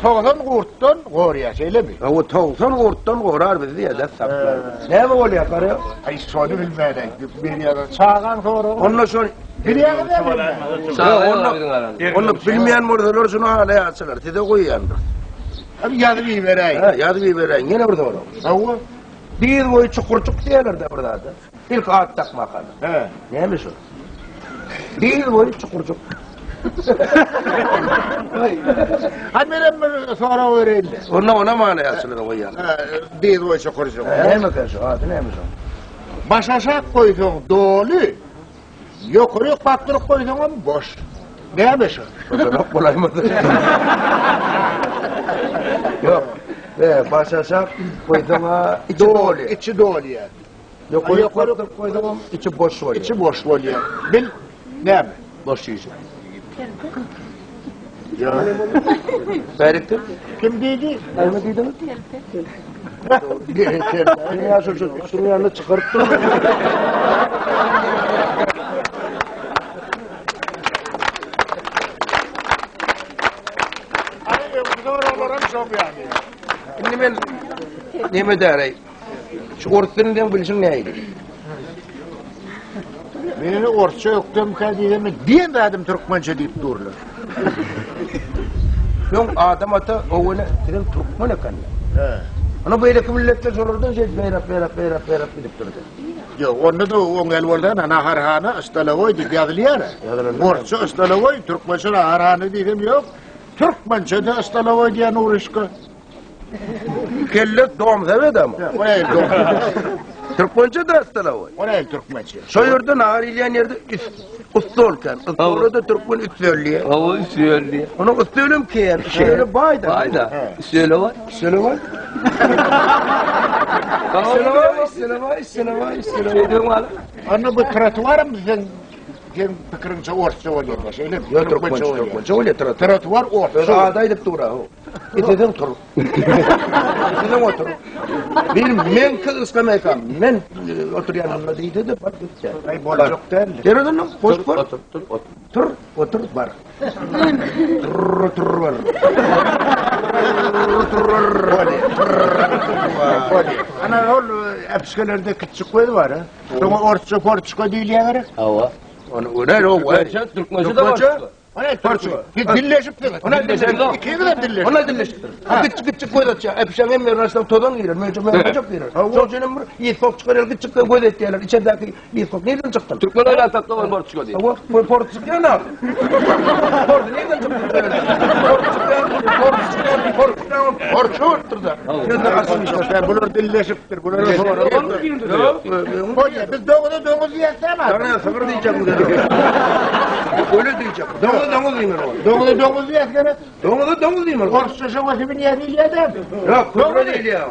90 gurtdan gorýar, şeýlemi? Hawa, 90 gurtdan gorar bizi diýýär-de, saklar. Näme bolýar, gara? Aý, şony bilmän aýtdyk. Bir ýa çagaň soragy. Onda şol bilýäňiz Onda onda bilmeýän bolsalar şuny halaýarsylar, size goýýandyr. Hem ýazyp iberäý. Hä, ýazyp iberäý. Ýene bir sorag. Hawa. Dyz boýy çukurjyk diýerler-de bir zada. Ilk at dakmakada. He. Näme şu? Dyz boýy çukurjyk. Ha menem bir sorag bereýin-de. Onda ona many ýaşylara goýýan. Dyz boýy çukurjyk. Näme şu? Ady näme şu? Baş aşak goýsaň doly, ýokary bakdyryp goýsaňam boş. Näme şu? Şonak bolaýmasa. Ýok. E, baş aşak goýsaň içi doly. Içi doly. Ýokary ýokary goýsaňam içi boş bolýar. Içi boş bolýar. Bil näme? Boş şişe. Ya. Bärikdi. Kim diýdi? Näme diýdiňiz? Ya şu şu şunuň ýanyna çykaryp dur. Ay, soralarım şok yani. Indi men neme däreý? Şu orus dilinden bilşiň nähili? Men orsça ökdemkä diýsem, diýen zadym türkmençe diýip durlar. Öň Adam ata owene sizem türkmen ekenler. He. Ana beýleki milletler şolardan şeýdip ýaýrap, ýaýrap, ýaýrap, ýaýrap gidipdir-de. Ýok, onda-da oň ýaly bolsa, naharhana, stolowoý diýip ýazylýar. Orsça stolowoý, türkmençe naharhana diýsem ýok. Türkmençe-de stolowoý diýen uryşka. Kelle domsa bedam. O nähili domsa? Türkmençe de stolowoý. O nähili türkmençe? Şo ýerde nahar iýilýän ýerde ustol eken. Ustola da türkmen üstöl diýýär. Hawa üstöl diýýär. Onuň üstölem kän. Üstöle baý da. Baý da. Üstöle baý. Üstöle baý. Üstöle baý, üstöle baý, üstöle baý, üstöle baý. Onda bu trotuaram sen Seň pikiriňçe orsça bolýar da, şeýlemi? Ýok, türkmençe bolýar. Türkmençe bolýar trotuar. Trotuar orsça. Öz ady aýdyp dur-a. Isleseň tur. Isleseň otur. Bir men kyzyskamekam, men oturýan onda diýdi-de, bar gitdi. Aý boljak däl. Dereden boş bar. Otur, tur, otur. Tur, otur, bar. Tur, tur, bar. Tur, tur, bar. Bolýar. Ana ol äpişgelerde kiçjik göz bar, ha? Şoňa orsça porçka diýilýär gerek? Hawa. Ony öner o. Türkmençe, türkmençe de Türkmençe. Ona porçka. Siz dilleşipsiňiz. Ona dilleşipsiňiz. Ikiniz hem dilleşip. Ona dilleşipdir. Gıç gıç göz açýar. Äpişen hem ýerine açsaň tozan girer, möjek möjek girer. Şol üçin bir ýet kok çykar, gıç göz etýärler. İçerdäki ýet kok nereden çykdy? Türkmen oýlap tapdy ol porçka diýip. Hawa, bu port çykýar na. Port nereden çykdy? Port çykýar, port çykýar, port çykýar, port çykýar da. Sözde açyk Sen bular dilleşipdir. Bulara sorag. Bolýar. Biz doňuza doňuz diýýäs ama. Sana sygyr diýjek bu. Öyle diýjek. Doňuz doňuz diýmeli ol. Doňuza doňuz diýýäs gerek. Doňuza doňuz diýmeli. Orsça şoňa swinya diýilýär däl. Ýok, köpre diýilýär.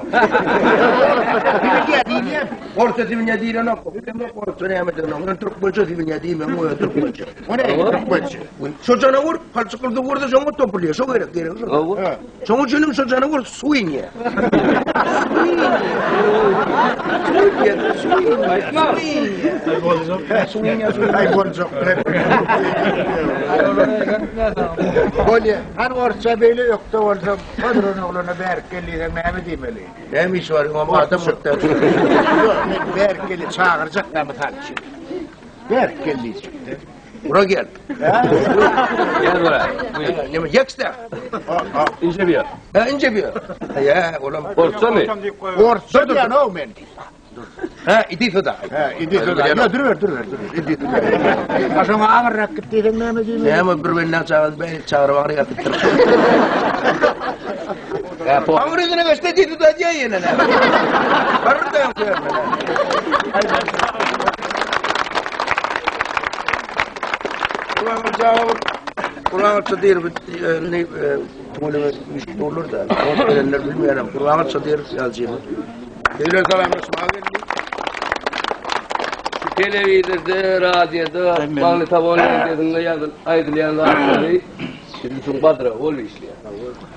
Swinya diýilýär. Orsça swinya diýilenok. Bilemok orsça näme diýenok. Men türkmençe swinya diýmem, o türkmençe. O ne türkmençe? Şo janawar palçykly görse şoňa topulýar. Şo gerek, gerek şo. Şoň üçinem şo janawar suw inýär. Suw inýär. Suw inýär. Suw inýär. Suw inýär. Aý boljak. Bolýar. Han orsça beýle ökde bolsaň, padron ogluna bärik gel diýseň näme diýmeli? Näme işi bar? Oňa adam ökde. Ýok, men bärik gel çagyrjak da mysal üçin. Bärik gel diýjek. Bura gel. Gel bura. Näme ýekse? Ince bir ýer. Ha ince bir. Ya, olam. Orsça mı? Orsça diýen o men. Ha, idi suda. Ha, idi suda. Ýa dur ber, dur ber, dur. Idi suda. Ha şoňa aňyrrak git diýseň näme diýmeli? Näme bir benden çagyz ben çagyryp aňry ýatypdyr. Ya po. Aňry ýüzüne geçdi idi suda diýe ýene näme. Barır da ýok ýerine. Kulağına cevabı Kulağına çadır ne tüweleme müşkil olur da. Ot verenler bilmeýärem. Kulağına çadır ýazyjymy. Beýle salamlaşmaga geldi. Şu telewizorda, radioda, magnitofon radiosynda ýazyl aýdylýan zatlary biz üçin gadra bol işleýär.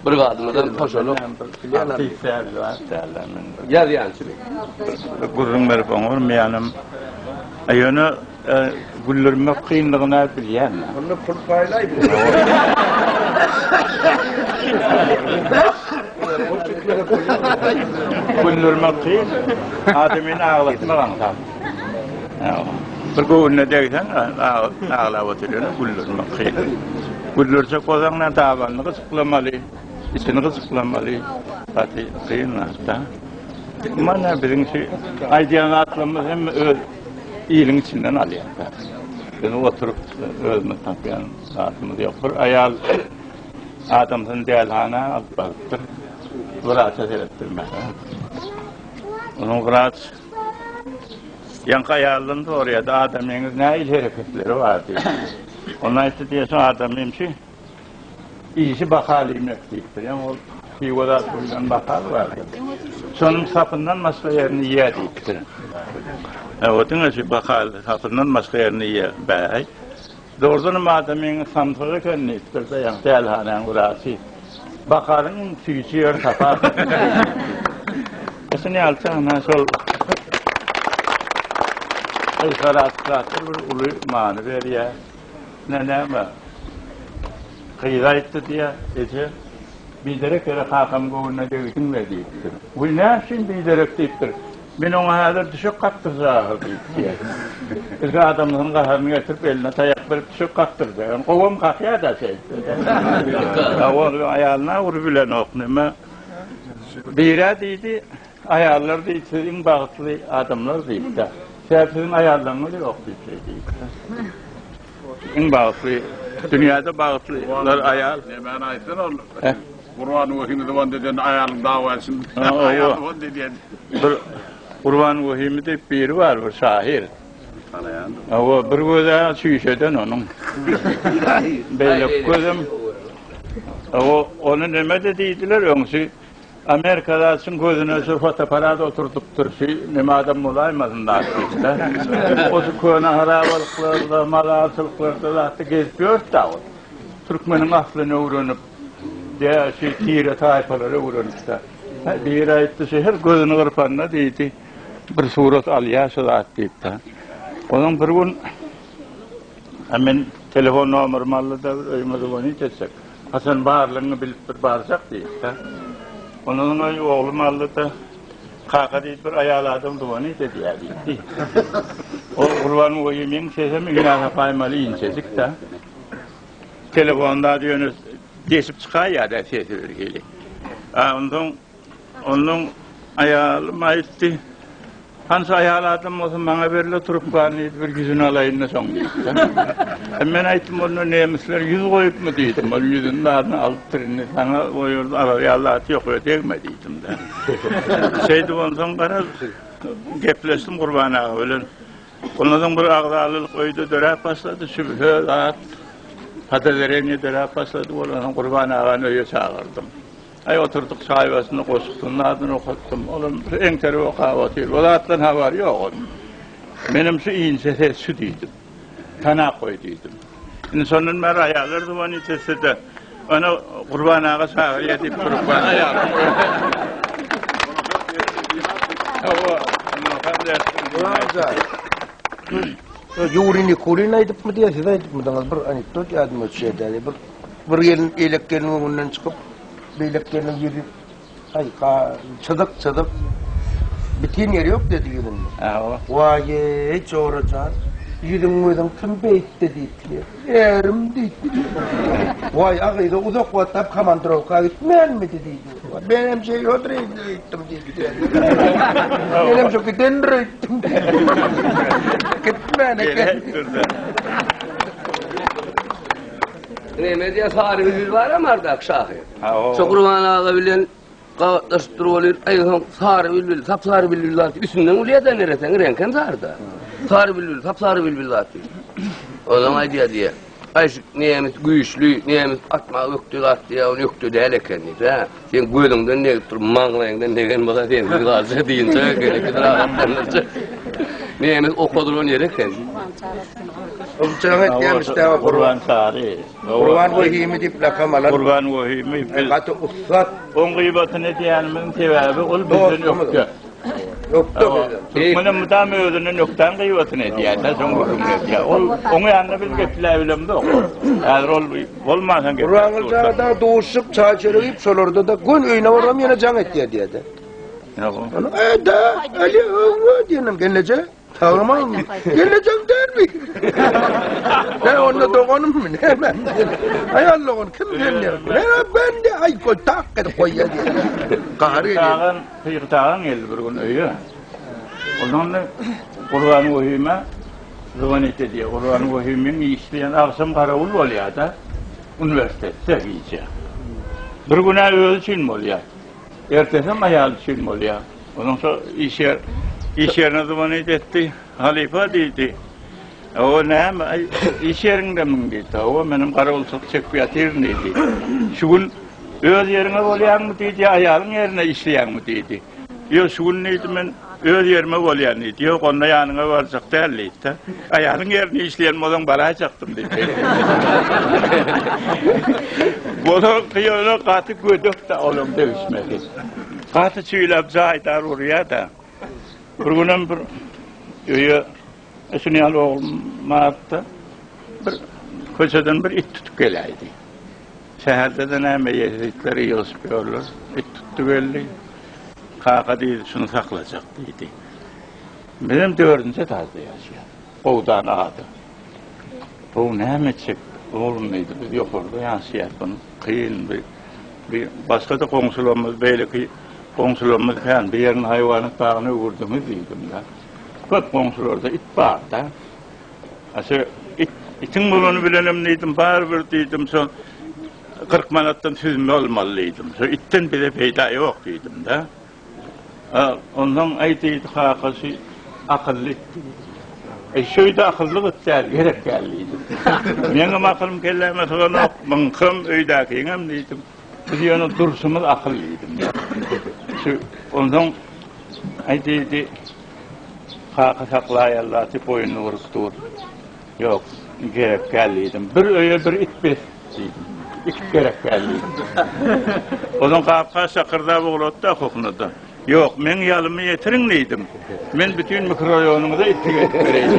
Bir gadymyzam poşalok ýazýançylyk. Gürrüň berip oňarmaýanym. Ýöne güldürmek kynlygyny bilýän. Onda pul paýlaý. Güldürmek kyn. Adamyny aglatmak aňsat. Bir göwnüne degseň aglap oturýar, güldürmek kyn. Güldürjek bolsaň näme dabanyny gyjyklamaly, içini gyjyklamaly. Gaty kyn zat-da. Mana biziň şu aýdýan zatlarymyz hemme öz iliň içinden alýar. Biz oturyp özümiz tapýan zadymyz ýok. Bir aýal adamsyny dälihana alyp barypdyr. Wraça seretdirmäge. Onuň wraç ýaňky aýaldan soraýardy, adamyňyz nähili hereketleri bar diýip. Onda aýtdy diýýär, şu adamym şu Işi bakal iýmek diýipdir. Ýa ol piwo zat guýlan bakal bar. Şonuň sapyndan başga ýerini iýýär diýipdir. O diňe şu bakal sapyndan başga ýerini iýýär. Bäý. Dogrudanam adamyň samsyk eken diýipdir-de, ýa dälhanäň wraçy. Bakalyň iň süýji ýeri sapa. Şuny ýaly ana şol Yşarat zatlar bir uly many berýär. Ne näme? Gyz aýtdy diýýär, Eje, biderek ýere kakamyň göwnüne degdiň-le diýipdir. Wiý, näme üçin biderek diýipdir. Men oňa häzir düşek kakdyrjak ahyr diýip diýýär. Ilki adamsynyň gaharyny getirip, eline taýak berip düşek kakdyrjak. Ýöne gowam kakýar-da şeýtse. Ol aýalyna urup bilenok neme. Biri diýdi, aýallar diýdi, siz iň bagtly adamlar diýdi. Sebäbi siziň aýallaryňyz ýok diýdi. Iň bagtly, dünýäde bagtlylar aýal. Nämäni aýtsan ol? Gurban Wehimi zybanda eden aýalyň dawaçyny. Aýaly zybanda edýän. Bir Gurban Wehimi diýip biri bar, bir şahyr. Tanaýan. Hawa, bir gözi çüýşeden onuň. Beýleki gözem Hawa, ony neme-de diýdiler öňsi. Amerikada çyn gözüne şu fotoaparat oturdypdyr, şu neme adam bolaýmasyn zat diýip-de. O şu köne harabalyklarda, mazarçylyklarda zatda gezip ýördi-dä ol. Türkmeniň aslyny öwrenip, dä şu tire taýpalary öwrenip-de. Biri aýtdy, şu her gözüni gyrpanda diýdi, bir surat alýar şu zat diýip-de. Onuň bir gün men telefon nomerymy aldy-da, öýüme zvonit etsek. Haçan barlygyňy bilip bir barjak diýip-de. Ondan soň oglum aldy-da, Kaka diýdi, bir aýal adam zvonit edýär diýdi. Ol Gurban Wehimiň sesem iňňä tapaýmaly inçejik-de. Telefonda ýöne deşip çykaýýar-da sesi bir hili. A onsoň ondan aýalym aýtdy. Hany şu aýal adam bolsa maňa berle trubkany diýdi, bir ýüzüni alaýyn-da soň diýdi. E, men aýtdym, onda nemisler ýüz goýupmy diýdim. Ol ýüzüni zadyny alypdyr indi saňa o ýerde alar ýaly zat ýok, öý degme diýdim-de. Şeýdip onsoň garaz gepleşdim Gurban aga bilen. Ondan soň bir agzalylyk öýde döräp başlady, şübhe zat, podozreniýe döräp başlady. Ondan soň Gurban agany öýe çagyrdym. Aý oturdyk çaý başynda goşgusynyň adyny okatdym. Olam bir eňterip okap otyr. O zatdan habary ýok onuň. Menem şu inçe ses şu diýdim. Tanap goý diýdim. Indi şondan bäri aýallar zwonit etse-de, Ana Gurban aga çagyrýar diýip turup bar aýalym. Hawa, Ýuriý Nikulin aýdypmy diýýär, siz aýdypmydyňyz? Bir anekdot ýadyma düşýär-dä. Bir bir gelin eýlek gelniň öňünden çykyp, beýlek gelniň ýüzi aý, çyzyk çyzyk. Bitin ýeri ýok diýdi ýüzünde. Hawa. Waý-eý, jora jan, ýüzüň gözüň kim beýtdi diýipdir. Erim diýipdir. Waý, a gyza uzak wagtlap komandirowka gitmänmidi diýdi. Menem şeýledir öýtdüm diýdi. Menem şo gidendir öýtdüm. Gitmän eken. Neme diýýär, Sary Bilbil bar-a Mardak şahyr. Şo Gurban aga bilen gabatlaşyp dur bolýar. Aý, soň Sary Bilbil, sap Sary Bilbil zat üstünden gülýär-de nereseň, reňkem sary-da. Sary Bilbil, sap Sary Bilbil zat diýip. Onsoň aýdýar diýýär. Aý, şu nemis güýçli, nemis atmaga ökde zat diýýär, ony ökde däl eken diýip, hä. Seň gözüňden degip dur, maňlaýyňdan degen bolsa sensiz galjak diýinçe eken, iki rahatlandyrjak. Nemis okadylan ýeri eken. Jaň etýämiş däbe Gurban Çary. Gurban Wehimi diýip lakam alan. Gurban Wehimi. Gaty ussat. Oň gyýbatyny edýänimiziň sebäbi ol bizden ökde. Ökde bizden. Türkmenem mydama özünden ökdäň gyýbatyny edýär-de, şoň gürrüňini edýär. Ol oň ýanynda biz gepläbilemzok. Häzir ol bolmansoň gepläp Gurbangylyç aga dagy duşup, çaý-çörek iýip, şolarda-da göni öýüne baram ýene jaň etýär diýýär-de. Ony Ä-da, Ali, öwwe diýenim, gelneje. Sagman, gelnejeň dälmi? Ne onda doganymmy, näme? Aý Allahym, kim sen diýer. Ne ben de aý koý tak edip goýýar diýer. Gahary gelýär. Tagan, Pygy Tagan geldi bir gün öýe. Ondan da Gurban Wehime zvonit edýär. Gurban Wehimiň işleýän agşam garawul bolýar-da, uniwersitetde gije. Bir gün-ä özi üçin bolýar. Ertesem aýaly üçin bolýar. Onuň şo iş ýer iş ýerine zvonit etdi. Halypa diýdi. O näme, aý, iş ýeriňdemiň diýdi. Hawa, menem garawulçylyk çekip ýatyryn diýdi. Şu gün öz ýeriňe bolýaňmy diýdi, ýa aýalyň ýerine işleýäňmi diýdi. Ýok, şu gün diýdi, men öz ýerime bolýan diýdi. Ýok, onda ýanyňa barjak däl diýdi. Aýalyň ýerine işleýän bolsaň baraýjakdym diýdi. Bolan ýöne gaty gödek-de olaň degişmesi. Gaty çüýläp jaýdar urýar-da. Bir günem bir öýe şuny ýaly oglum bardy-da, bir köçeden bir it tutup geläýdi. Şäherde-de näme ýesitler ýygyşyp ýörler. It tutdy geldi. Kaka diýdi, şuny saklajak diýdi. Bizem dördünji etažda ýaşaýas. Gowdan ada. Bu näme etjek oglum diýdi, biz ýokarda ýaşaýas, bu kyn bir bir başga-da goňşularymyz beýleki. Goňşularymyz kän, bir ýerini haýwanat bagyna öwürdiňiz diýdim-de. Köp goňşularda it bar-da. A şu it, itiň bolany bilenem diýdim, barybir diýdim, şo 40 manatdan süzme almaly diýdim. Şo itden bize peýda ýok diýdim-de. A onsoň aý diýdi, kaka şu akylly it diýdi. Eý, şu öýde akylly gyt däl, gerek däl diýdim. Meňem akylym kelläme syganok, muňkam, öýdäkiňem diýdim. Biz ýöne durşumyz akyl diýdim. Şu onsoň aý diýdi, kaka saklaýalla diýip boýnuny burup dur. Ýok, gerek däl diýdim. Bir öýe bir it bes diýdim. It gerek däl diýdim. Onsoň gapga şakyrdap ugratdy kuhnada. Ýok, meň ýalymy ýetiriň diýdim. Men bütin mikroraýonyňyza itlik edip bereýin.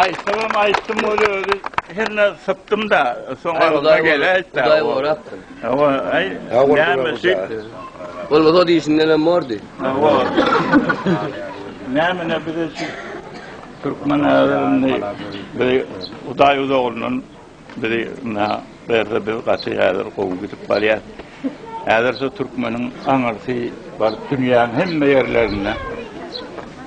Aýtsamam aýtdym ol özi herne sypdym-da, soň agzyma geläýdi-dä. Hudaý gorapdyr. Hawa, aý, näme şi? Bolmasa o dişindenem bordy. Hawa. Näme ne bize şu türkmen häzir indi bizi Hudaý uzagyndan Bizi ynha bärde biz gaty häzir gowy gidip barýas. Häzir şu türkmeniň aňyrsy baryp dünýäň hemme ýerlerinde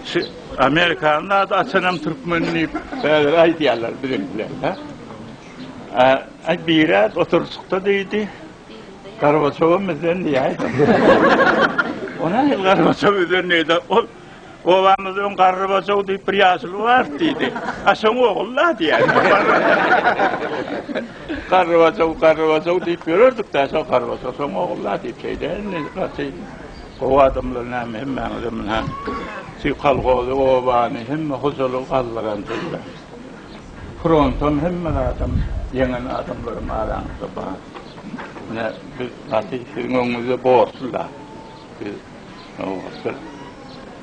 şu Amerikanyň ady açanam türkmen diýip häzir aýdýarlar biziňkiler. Aý biri oturyşykda diýdi. Gorbaçowam bizden diýäýdi. O nähili Gorbaçow bizden diýdi. Ol Obamyzda öň Garrybajow diýip bir ýaşuly bardy diýdi. A şoň ogly-la diýýär. Garrybajow, Garrybajow diýip ýörerdik-dä, şo Garrybajow şoň ogly-la diýip şeýle indi gaty gowy adamlar näme hemmäňize munha şu kolhozy, obany, hemme hojalygy galdyran sizler. Frontam hemme zadam ýeňen adamlaryň araňyzda bar. Ine biz gaty siziň öňüňizde borçly-la. Biz bir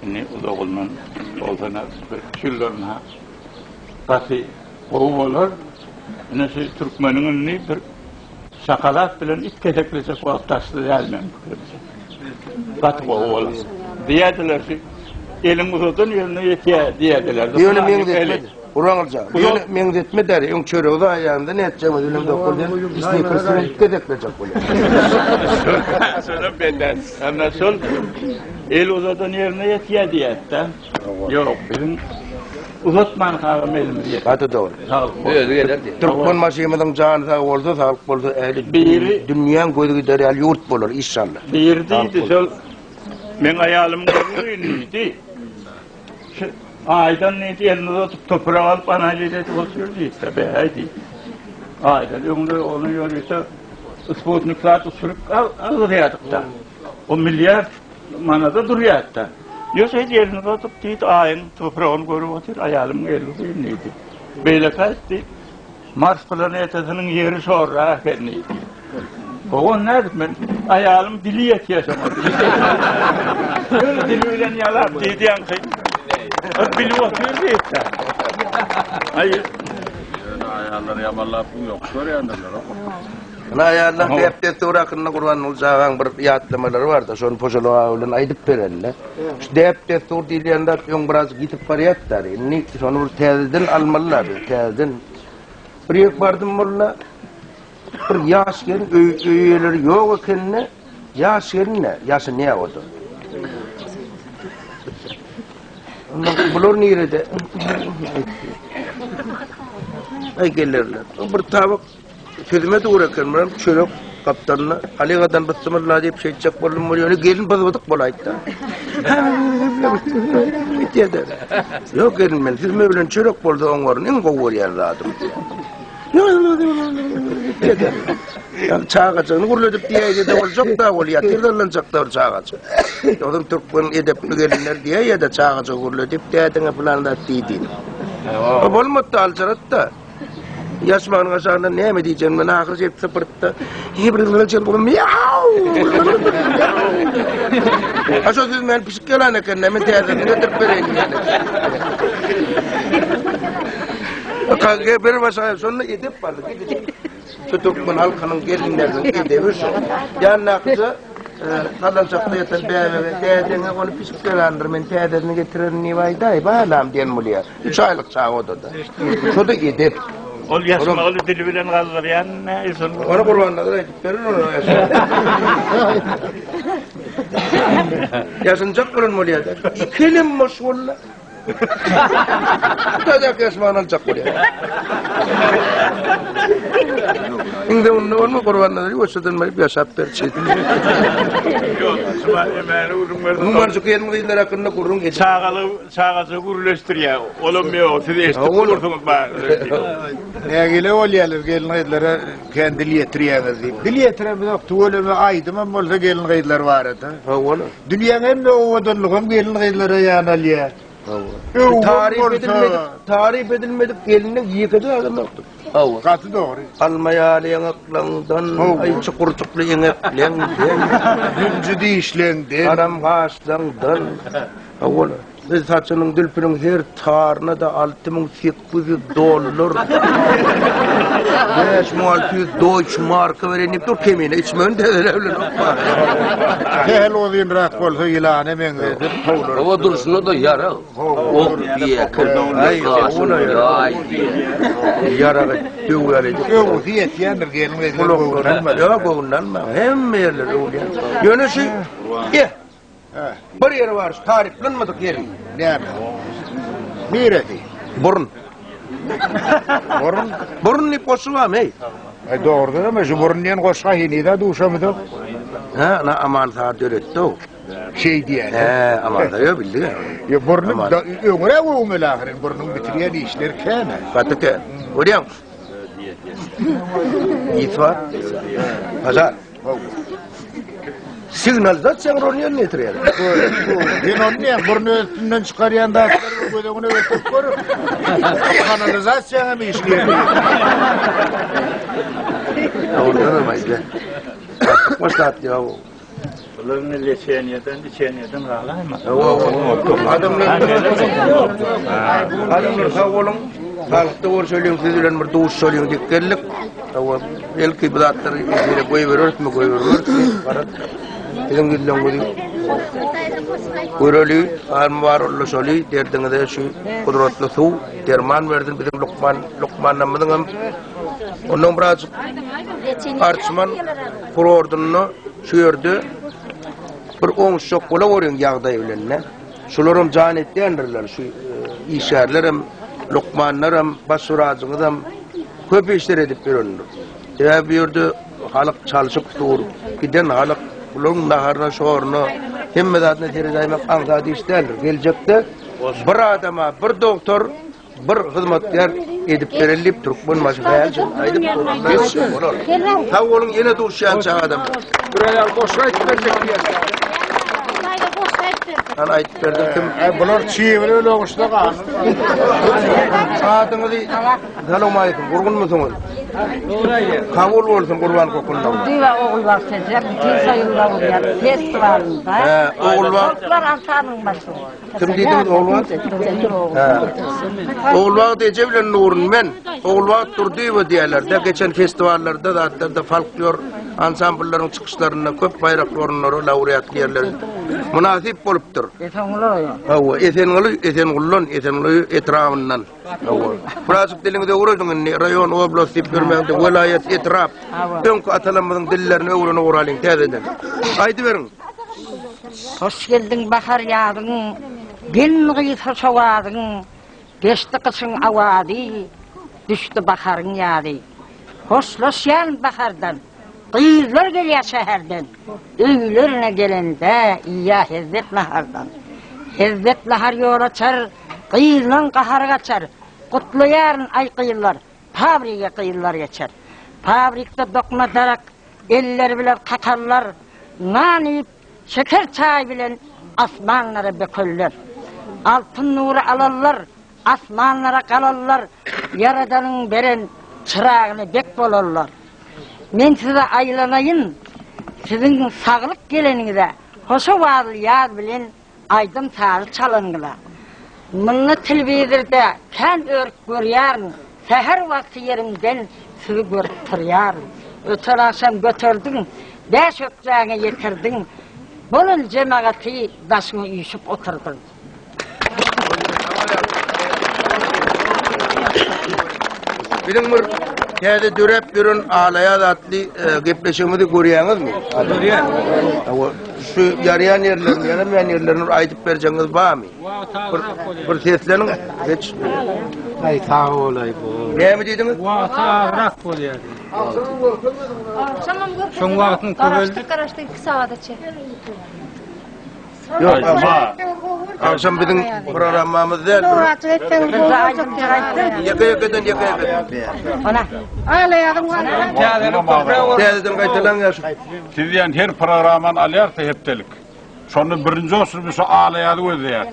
indi uzagyndan bolsa bir üç ýyldan ha gaty gowy bolar. Ine şu türkmeniň indi bir şokolad bilen it keseklejek wagt daşda däl meň pikirimçe. Gaty gowy bolar. Diýerdiler şu eliň uzadan ýerine ýetýär diýerdiler. Ýöne meňzetme. Gurbangylyç aga, ýöne meňzetme däl, öň çöregi zaýaýanda nätjek özi bilen dok bolýan, snickers bilen it gezeklejek bolýan. Şonam bellän. Emma şol el uzadan ýerine ýetýär diýýär-de. Ýok, biziň uzatman agam elimiz ýetmez. Gaty dogry. Saglyk bolsun. Özi geler diýýär. Türkmenbaşymyzyň jany sag bolsa, saglyk bolsa ähli Biri dünýäň gözi gider ýaly ýurt bolar işşallah. Biri diýdi şol meň aýalymyň gözi uzyn diýdi. Şu aýdan diýdi, elini uzadyp toprak alyp analiz edip otyr diýdi. Bäý diýdi. Aýdan öňde ony ýörite sputnik zat uçuryp algyrýardyk-da. O milliard manada durýardy-da. Ýok, şeýdi elini uzadyp diýdi, aýyň topragyny görüp otyr, aýalymyň eli uzyn diýdi. Beýleki aýtdy, Mars planetasynyň ýeri şorrak eken diýdi. Ogan nädip men aýalym dili ýetýär şoňa diýdi. Ýöne dili bilen ýalap diýdi ýaňky. Bir bilip otyr diýdi. Aý. Ýöne aýallar ýamanlap ýok görýändirler. Ine aýallar däp-dessur hakynda Gurbanguly agaň bir ýatlamalary bardy. Şony Poşalak aga bilen aýdyp bereli. Şu däp-dessur diýilýän zat öň biraz ýitip barýardy. Indi şony bir täzeden almalylar, täzeden. Bir ýer bardym molla. Bir ýaş gelin öý eýeleri ýok ekende, ýaş gelin ne? Ýaşy ne o-da? Ondan bular nirede? Aý gelerler. Bir tabak Sözüme dur eken, buram çörek gapdalynda Alygadan bysmylla diýip şeýtjek boldum, ol ýöne gelin byzbydyk bolaýtda. Diýdi. Ýok gelin men süzme bilen çörek bolsa oňaryn, iň gowy görýän zadym. Diýdi. Ýa çagajygyny gürledip diýäýse-de boljak-da, ol ýatyr zallanjak-da bir çagajyk. Ýogsam türkmen edepli gelinler diýäýe-de çagajygy gürledip dädeňe pylan zat diý diýip. Bolmady-da, aljyratdy-da. Ýaşmagynyň aşagyndan näme diýjegini men ahyry şeýdip sypyrypdy. Ha şo söz meni pişik ýalan eken, men täzesini getirip bereýin diýen. Kage bir başa şonda edep bardy. Şu türkmen halkynyň gelinleriniň edebi şu. Ýandakyja sallançakda ýatan bäbege dädeňe ony pişik ýalandyr, men täzesini getirerin diýip aýdaý, balam diýen bolýar. Üç aýlyk çaga odada. Şo-da edep. Ol ýaşmagyny dili bilen galdyrýan näýsin? Ony Gurbannazar aýdyp berer ony. Ýaşynjak bolan bolýar-da. Ikelem boş boldy. Täze ýaşmagyny aljak bolýar. Indi onda bolma Gurbannazar ýuwaşjadan baryp ýaşap berçi. Ýok, şuma emäni gürrüň berdim. Umuman şu gelin-gyzlar hakynda gürrüň edip. Çagalyk çagaça gürleşdirýär. Olam ýok, siz eşidip dursuňyz bary. Nägile bolýarlar gelin-gyzlara kän dil ýetirýäňiz diýip. Dil ýetiremizok, tüweleme aýdymam bolsa gelin-gyzlar barada. Hawa. Dünýäň hemme owadanlygam gelin-gyzlara ýan alýar. Hawa. Öwgem Taryp bolsa. edilmedik, taryp edilmedik geliniň ýekeje adam ýokdur. Hawa. Gaty dogry. Alma ýaly ýaňaklaňdan, Hawa. aý çukurjykly eňekleňden, Hünji dişleňden. garam gaşlaňdan. Hawa. Biz saçynyň zülpüniň her taryna-da 6800 dollar, 5600 doýç marka beren diýip dur kemine içmegini täzeläp bilenok. Sähel uzynrak bolsa ýylana meňzedip towlar. Hawa durşuna-da ýarag. Ok diýe, ýaý diýe. Ýaragy döwýär edip. Öwgüsi ýetýändir gelin-gyzlar göwnünden. Ýok, göwnünden alma. Hemme ýerler öwülýär. Ýöne şu eh Bir ýeri bar, şu taryplanmadyk ýeri. Näme? Niresi? Burun. Burun? Burun diýip goşgy barmy, eý? Aý dogrudan hem şu burun diýen goşga heniz-ä duşamyzok. Hä, ana Aman saz döretdi-ow. Şeý diýýän. Hä, Aman saz ýok bildik-ä. Ýa burnuň öňräk öwmeli ahyryn, burnuň bitirýän işleri kän-ä. Gaty kän. Görýäň? Ýit bar. Pajar. Signalizasiýaň roluny ýerine ýetirýär. Sen ony näme, burny üstünden çykarýan zatlary göz öňüne getirip gör. Kanalizasiýaň hem işini ýerine ýetirýär. Dogrudan hem aýdýar. Baş zat ýok. Bular indi leçeniýeden, içeniýeden galaýma. Adamlar Adamlar sag boluň. Saglykda görşeliň, siz bilen bir duşuşalyň diýip geldik. Hawa, belki bu zatlary efire goýbererismi, goýbermerismi, garaz. Siziň ýüzleriňizi göreli, barmy bar orlaşaly, derdiňize şu gudratly suw derman bersin biziň lukman lukmanlarymyzyň hem ondan birazjyk Arçman kurordynda şu ýerde bir oňuşjak bolaweriň ýagdaý bilen-de. Şularam jan etýändirler, şu işgärlerem, lukmanlaram, baş wrajyňyzam köp işler edip ýörendir. Sebäbi bu ýerde halk çalşyp dur, giden halk bularyň naharyna, şoruna, hemme zadyna seredäýmek aňsat iş däldir. Geljekde bir adama bir dogtor, Bir hyzmatkär edip bereli diýip Türkmenbaşy hälçe aýdyp geçse bolar. Sag boluň ýene duşýança adamlar. Bir aýal goşgy aýdyp berjek diýýär. Hany aýdyp berdim kim? Aý bular çygry ölegişde galdy. Adyňyzy Salowmaleýkim gurgunmysyňyz? Kabul bolsun Gurban kokundan. Diwa Ogulbagt eje bütin soýuzda bolýan festiwalynda. He, Ogulbagt. Folklor ansamblyň başlygy. Kim diýdiňiz Ogulbagt? Ogulbagt eje bilen Nurun men. Ogulbagt Durdyýewa diýerler-de, geçen festiwallarda, zatlarda folklor ansambllaryň çykyşlarynda köp baýrakly orunlara, laureatly ýerlere mynasyp bolupdyr. Esenguly. Hawa, Esenguly, Esenguldan, Esenguly etrabyndan. Hawa. Birazjyk diliňizi öwrediň indi, raýon, oblast diýip ýörmäň-de, welaýat, etrap. Öňki atalarymyzyň dillerini öwrenip uralyň täzeden. Aýdyberiň. Hoş geldiň bahar ýazyň, Gelin-gyz hoş owazyň, Geçdi gyşyň awazy, Düşdi baharyň ýazy. Hoşlaşýan bahardan, Gyzlar gelýär şäherden, Öýlerine gelende, Iýýär hezzet nahardan. Hezzet nahar ýol açar, Gyzlaň gahary gaçar, Gutlaýaryn aý gyzlar, Fabrige gyzlar geçer. Fabrikde dokma darak, Elleri bilen kakarlar, Nan iýip, şeker çaý bilen Asmanlara bökerler. Altyn nury alarlar, Asmanlara galarlar, Ýaradanyň beren Çyragyna dek bolarlar. Men size aýlanaýyn, Siziň saglyk geleniňize, Hoş owazly ýaz bilen Aýdym-sazy çalanyňyza. Munda telewizorda kän örüp görýärin, Säher wagty ýerimden sizi görüp turýaryn. Öten agşam göterdiň, bäş ökjäňe ýetirdiň, Bolan jemagaty daşyňa üýşüp oturdyň. Biziň bir täze döräp ýören Alaýaz atly e, gepleşigimizi görýäňizmi? Görýän. Şu ýaraýan ýerlerini, ýaramaýan ýerlerini bir aýdyp berjegiňiz barmy? Bir, bir sesleniň. Geç. Aý sag bolaý bu. Näme diýdiňiz? Wagty agrak bolýar. Şoň wagtyny köpeldik. Garaşdyk, garaşdyk 2 sagada çenli. Ýok, agşam biziň programmamyz däl. Ýeke ýekeden ýeke ýeke. Ana. Ağlaýagyň Täzeden gaýtalaň ýa şu. Siz diýen her programmany alýarsa hepdelik. Şonda birinji oturyp şu alaýazy gözleýär.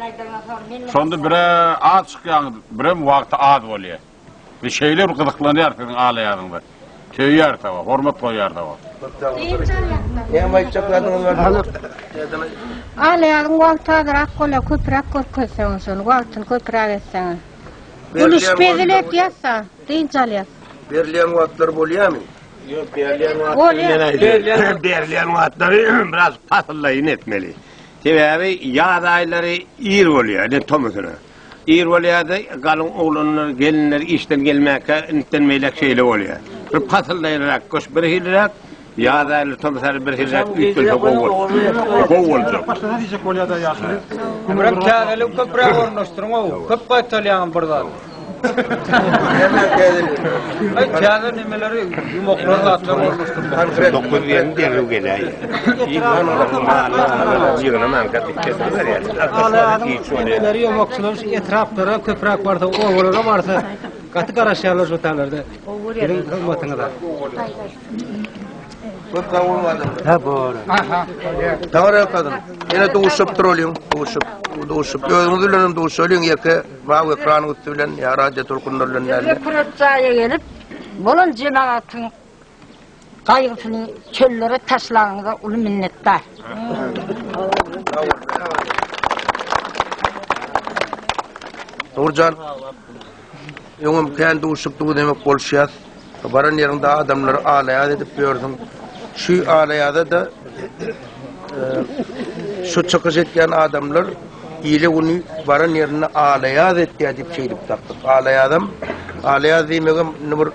Şonda bire az çykýaňyz, birem wagty az bolýar. Biz şeýle bir gyzyklanýar siziň alaýazyňyza. Söýýär saňa, hormat goýýar saňa. Näme aýtjak zadyňyz bar? Alaýazyň wagty azrak bolýar, köpräk görkezseňiz şony, wagtyny köpräk etseňiz. Gülüşip hezil edýäs-da, dynç alýas. Berilýän wagtlar bolýarmy? Ýok, berilýän wagtlary Bolýar. Berilýän wagtlary biraz pasyllaýyn etmeli. Sebäbi ýaz aýlary ir bolýar, ine tomusyna. Ir bolýar-da, galyň oglanlar, gelinler işden gelmäkä intden beýläk şeýle bolýar. Bir pasyllaýynrak, gyş bir hiliräk, ýaz aýlary, tomus aýlary bir hiliräk üýtgelse gowy bolar. Gowy boljak. Başga diýjek bolýar-da ýaşuly. Birem täzelik köpräk ornaşdyryň-ow. Köp gaýtalýaňyz bir zat. Aý täze nemeleri ýumaklar zatlar ornaşdyrmak. 9 diýen derrew geläýýär. Ýygnamanka Nemeleri ýomakçylar şu etraplara köpräk barsa, obalara barsa gaty garaşýarlar şu taýlarda. Siziň hyzmatyňyza. Köp sag boluň adamlar. Ha bor. Aha. Taňry ýalkasyn. Ýene duşup duralyň, duşup, duşup. Özüňiz bilen hem duşalyň ýeke mawy ekranyň üsti bilen ýa radio tolkunlary bilen däl. Bize küret jaýa gelip, bolan jemagatyň gaýgysyny çöllere taşlanyňyza uly minnetdar. Nurjan, öňem kän duşup duz emek boluşýas. Baran ýeriňde adamlary alaýaz edip ýörsüň. Şu alaýaza-da şu çykyş etýän adamlar ile güni baran ýerinde alaýaz etýär diýip şeýdip tapdyk. Alaýazam, alaýaz diýmegem indi bir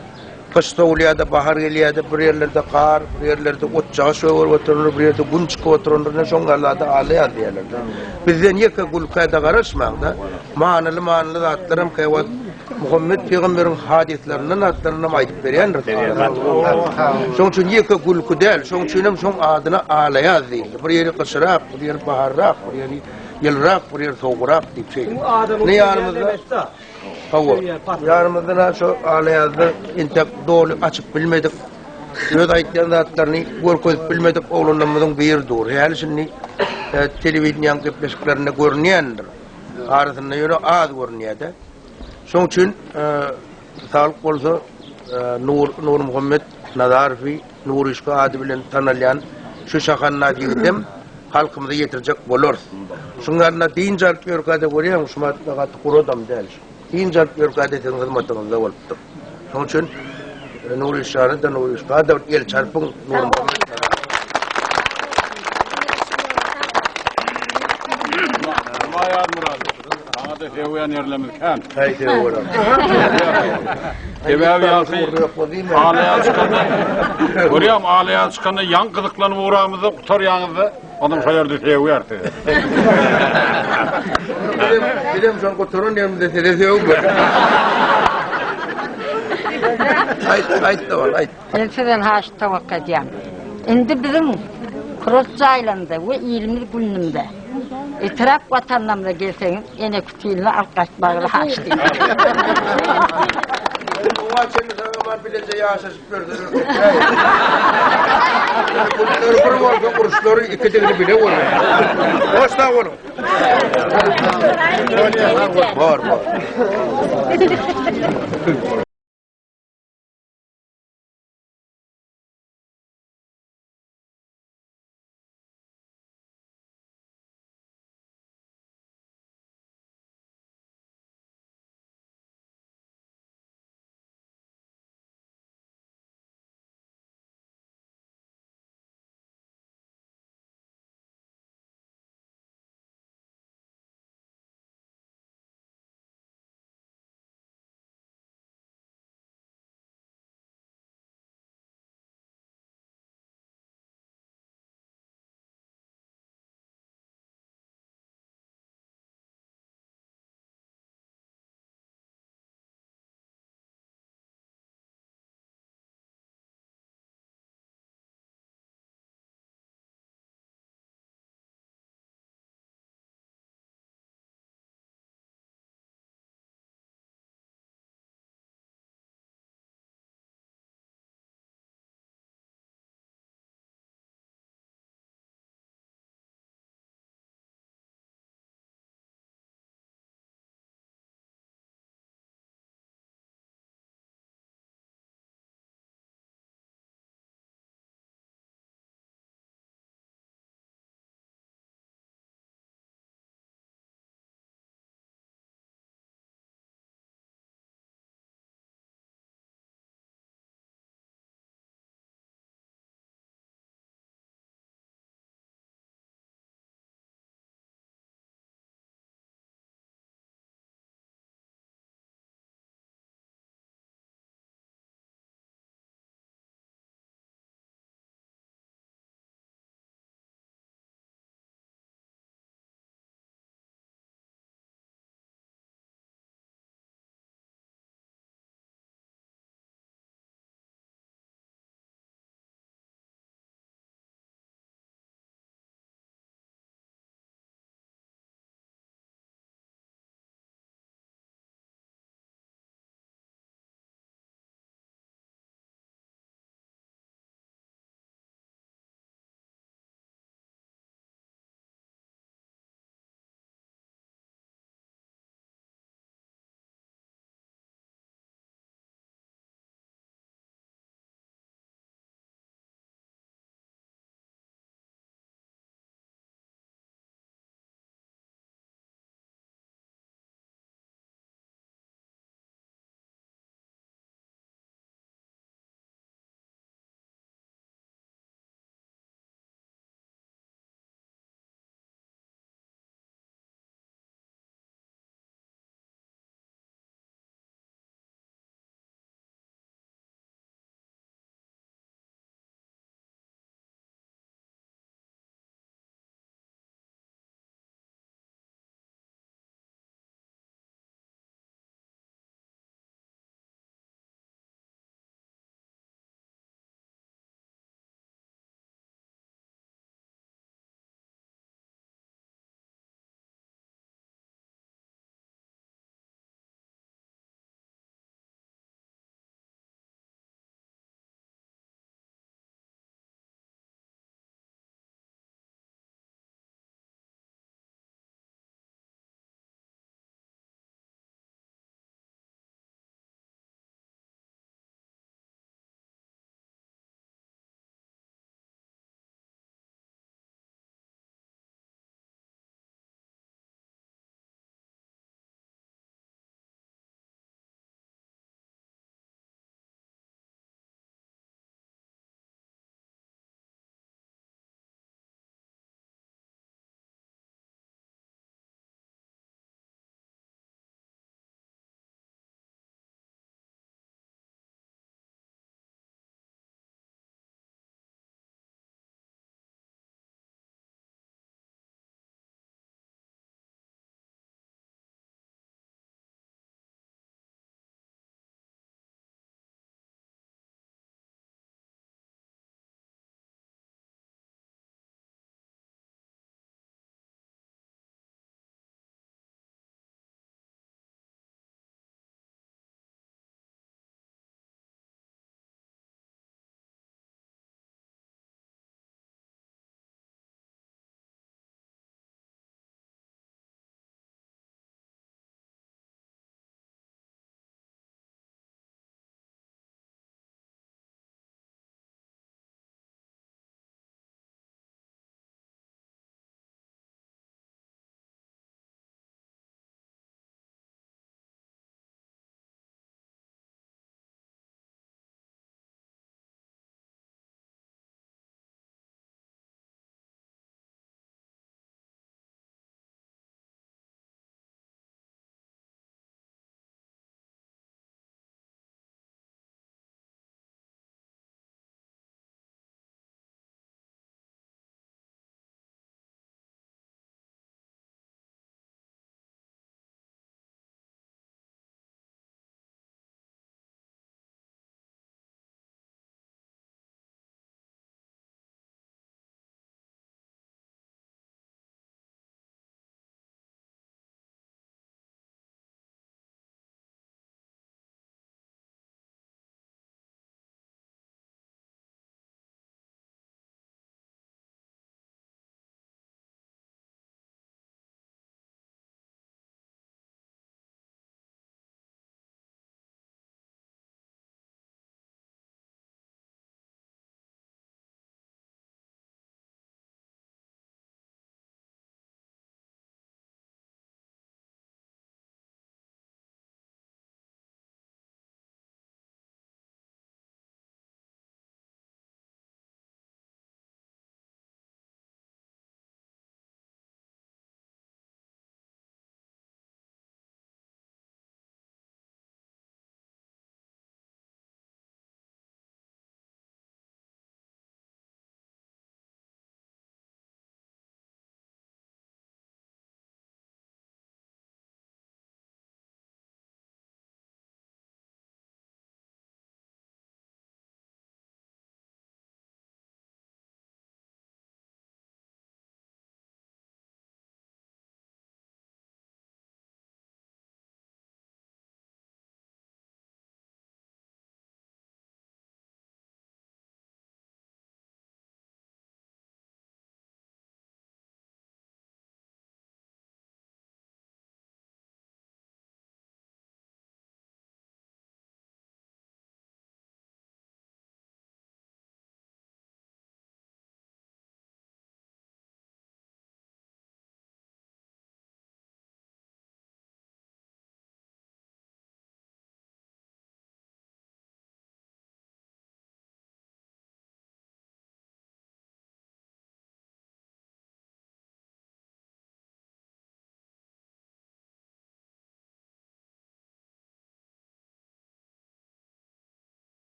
gyş sowulýar-da, bahar gelýär-de, bir ýerlerde gar, bir ýerlerde otjagaş gögerip oturanlar, bir ýerde gün çykyp oturanlar, ine şoň ýaly-da alaýaz diýýärler-de. Bizden ýeke gülkä-de garaşmaň-da, manyly-manyly zatlaram käwagt Muhammet pygamberiň hadyslaryndan atlarynam aýdyp berýändir. Şoň üçin ýeke gülki däl, şoň üçin hem şoň adyna alaýaz diýildi. Bir ýeri gyşyrak, bir ýeri baharrak, bir ýeri ýylyrak, bir ýeri sowugrak diýip şeýdip. Ne ýanymyzda? Hawa. Ýanymyzda na şo alaýazda entek doly açyp bilmedik. Öz aýtýan zatlaryny görkezip bilmedik oglanlarymyzyň biri dur. Häli şindi e, telewideniýäň gepleşiklerinde görünýändir. Arasynda ýöne az görünýär-de. Şoň üçin saglyk bolsa Nur Nurmuhammet Nazarowy Nuryşka ady bilen tanalýan şu şahandaz ýigidem halkymyza ýetirjek bolarys. Şuň ýalyna dynç alyp ýörkä-de görýäňmi, şu matda gaty guradam däl. Dynç alyp ýörkä-de siziň hyzmatyňyzda bolupdyr. Şoň üçin Nuryşany-da, Nuryşka-da bir el çarpyň Nurmuhammet Nazarowa. Saňa-da sögýän ýerlerimiz kän. Häý sögüberem. Sebäbi ýagşy alaýa çykanda görýäň alaýa çykanda ýaň gyzyklanyp ugramyzda gutarýaňyzda ondan şo ýerde sögýär sizi. Bizem şol gutaran ýerimizde size sögüp. Aýt, aýt da ol, aýt. Men sizden haýyş towakga edýän. Indi biziň kurort jaýlarymyza we ilimiz günümizde etrap watanlarymyza gelseňiz ene kütüni alyp gaýtmagyňyzy haýyş edýän. Oňa çenli sag-aman bileje ýaşaşyp ýörseler. Günleri bir bolsa uruşlary ikidigini bile bolýar. Hoş sag boluň. Bor, bor.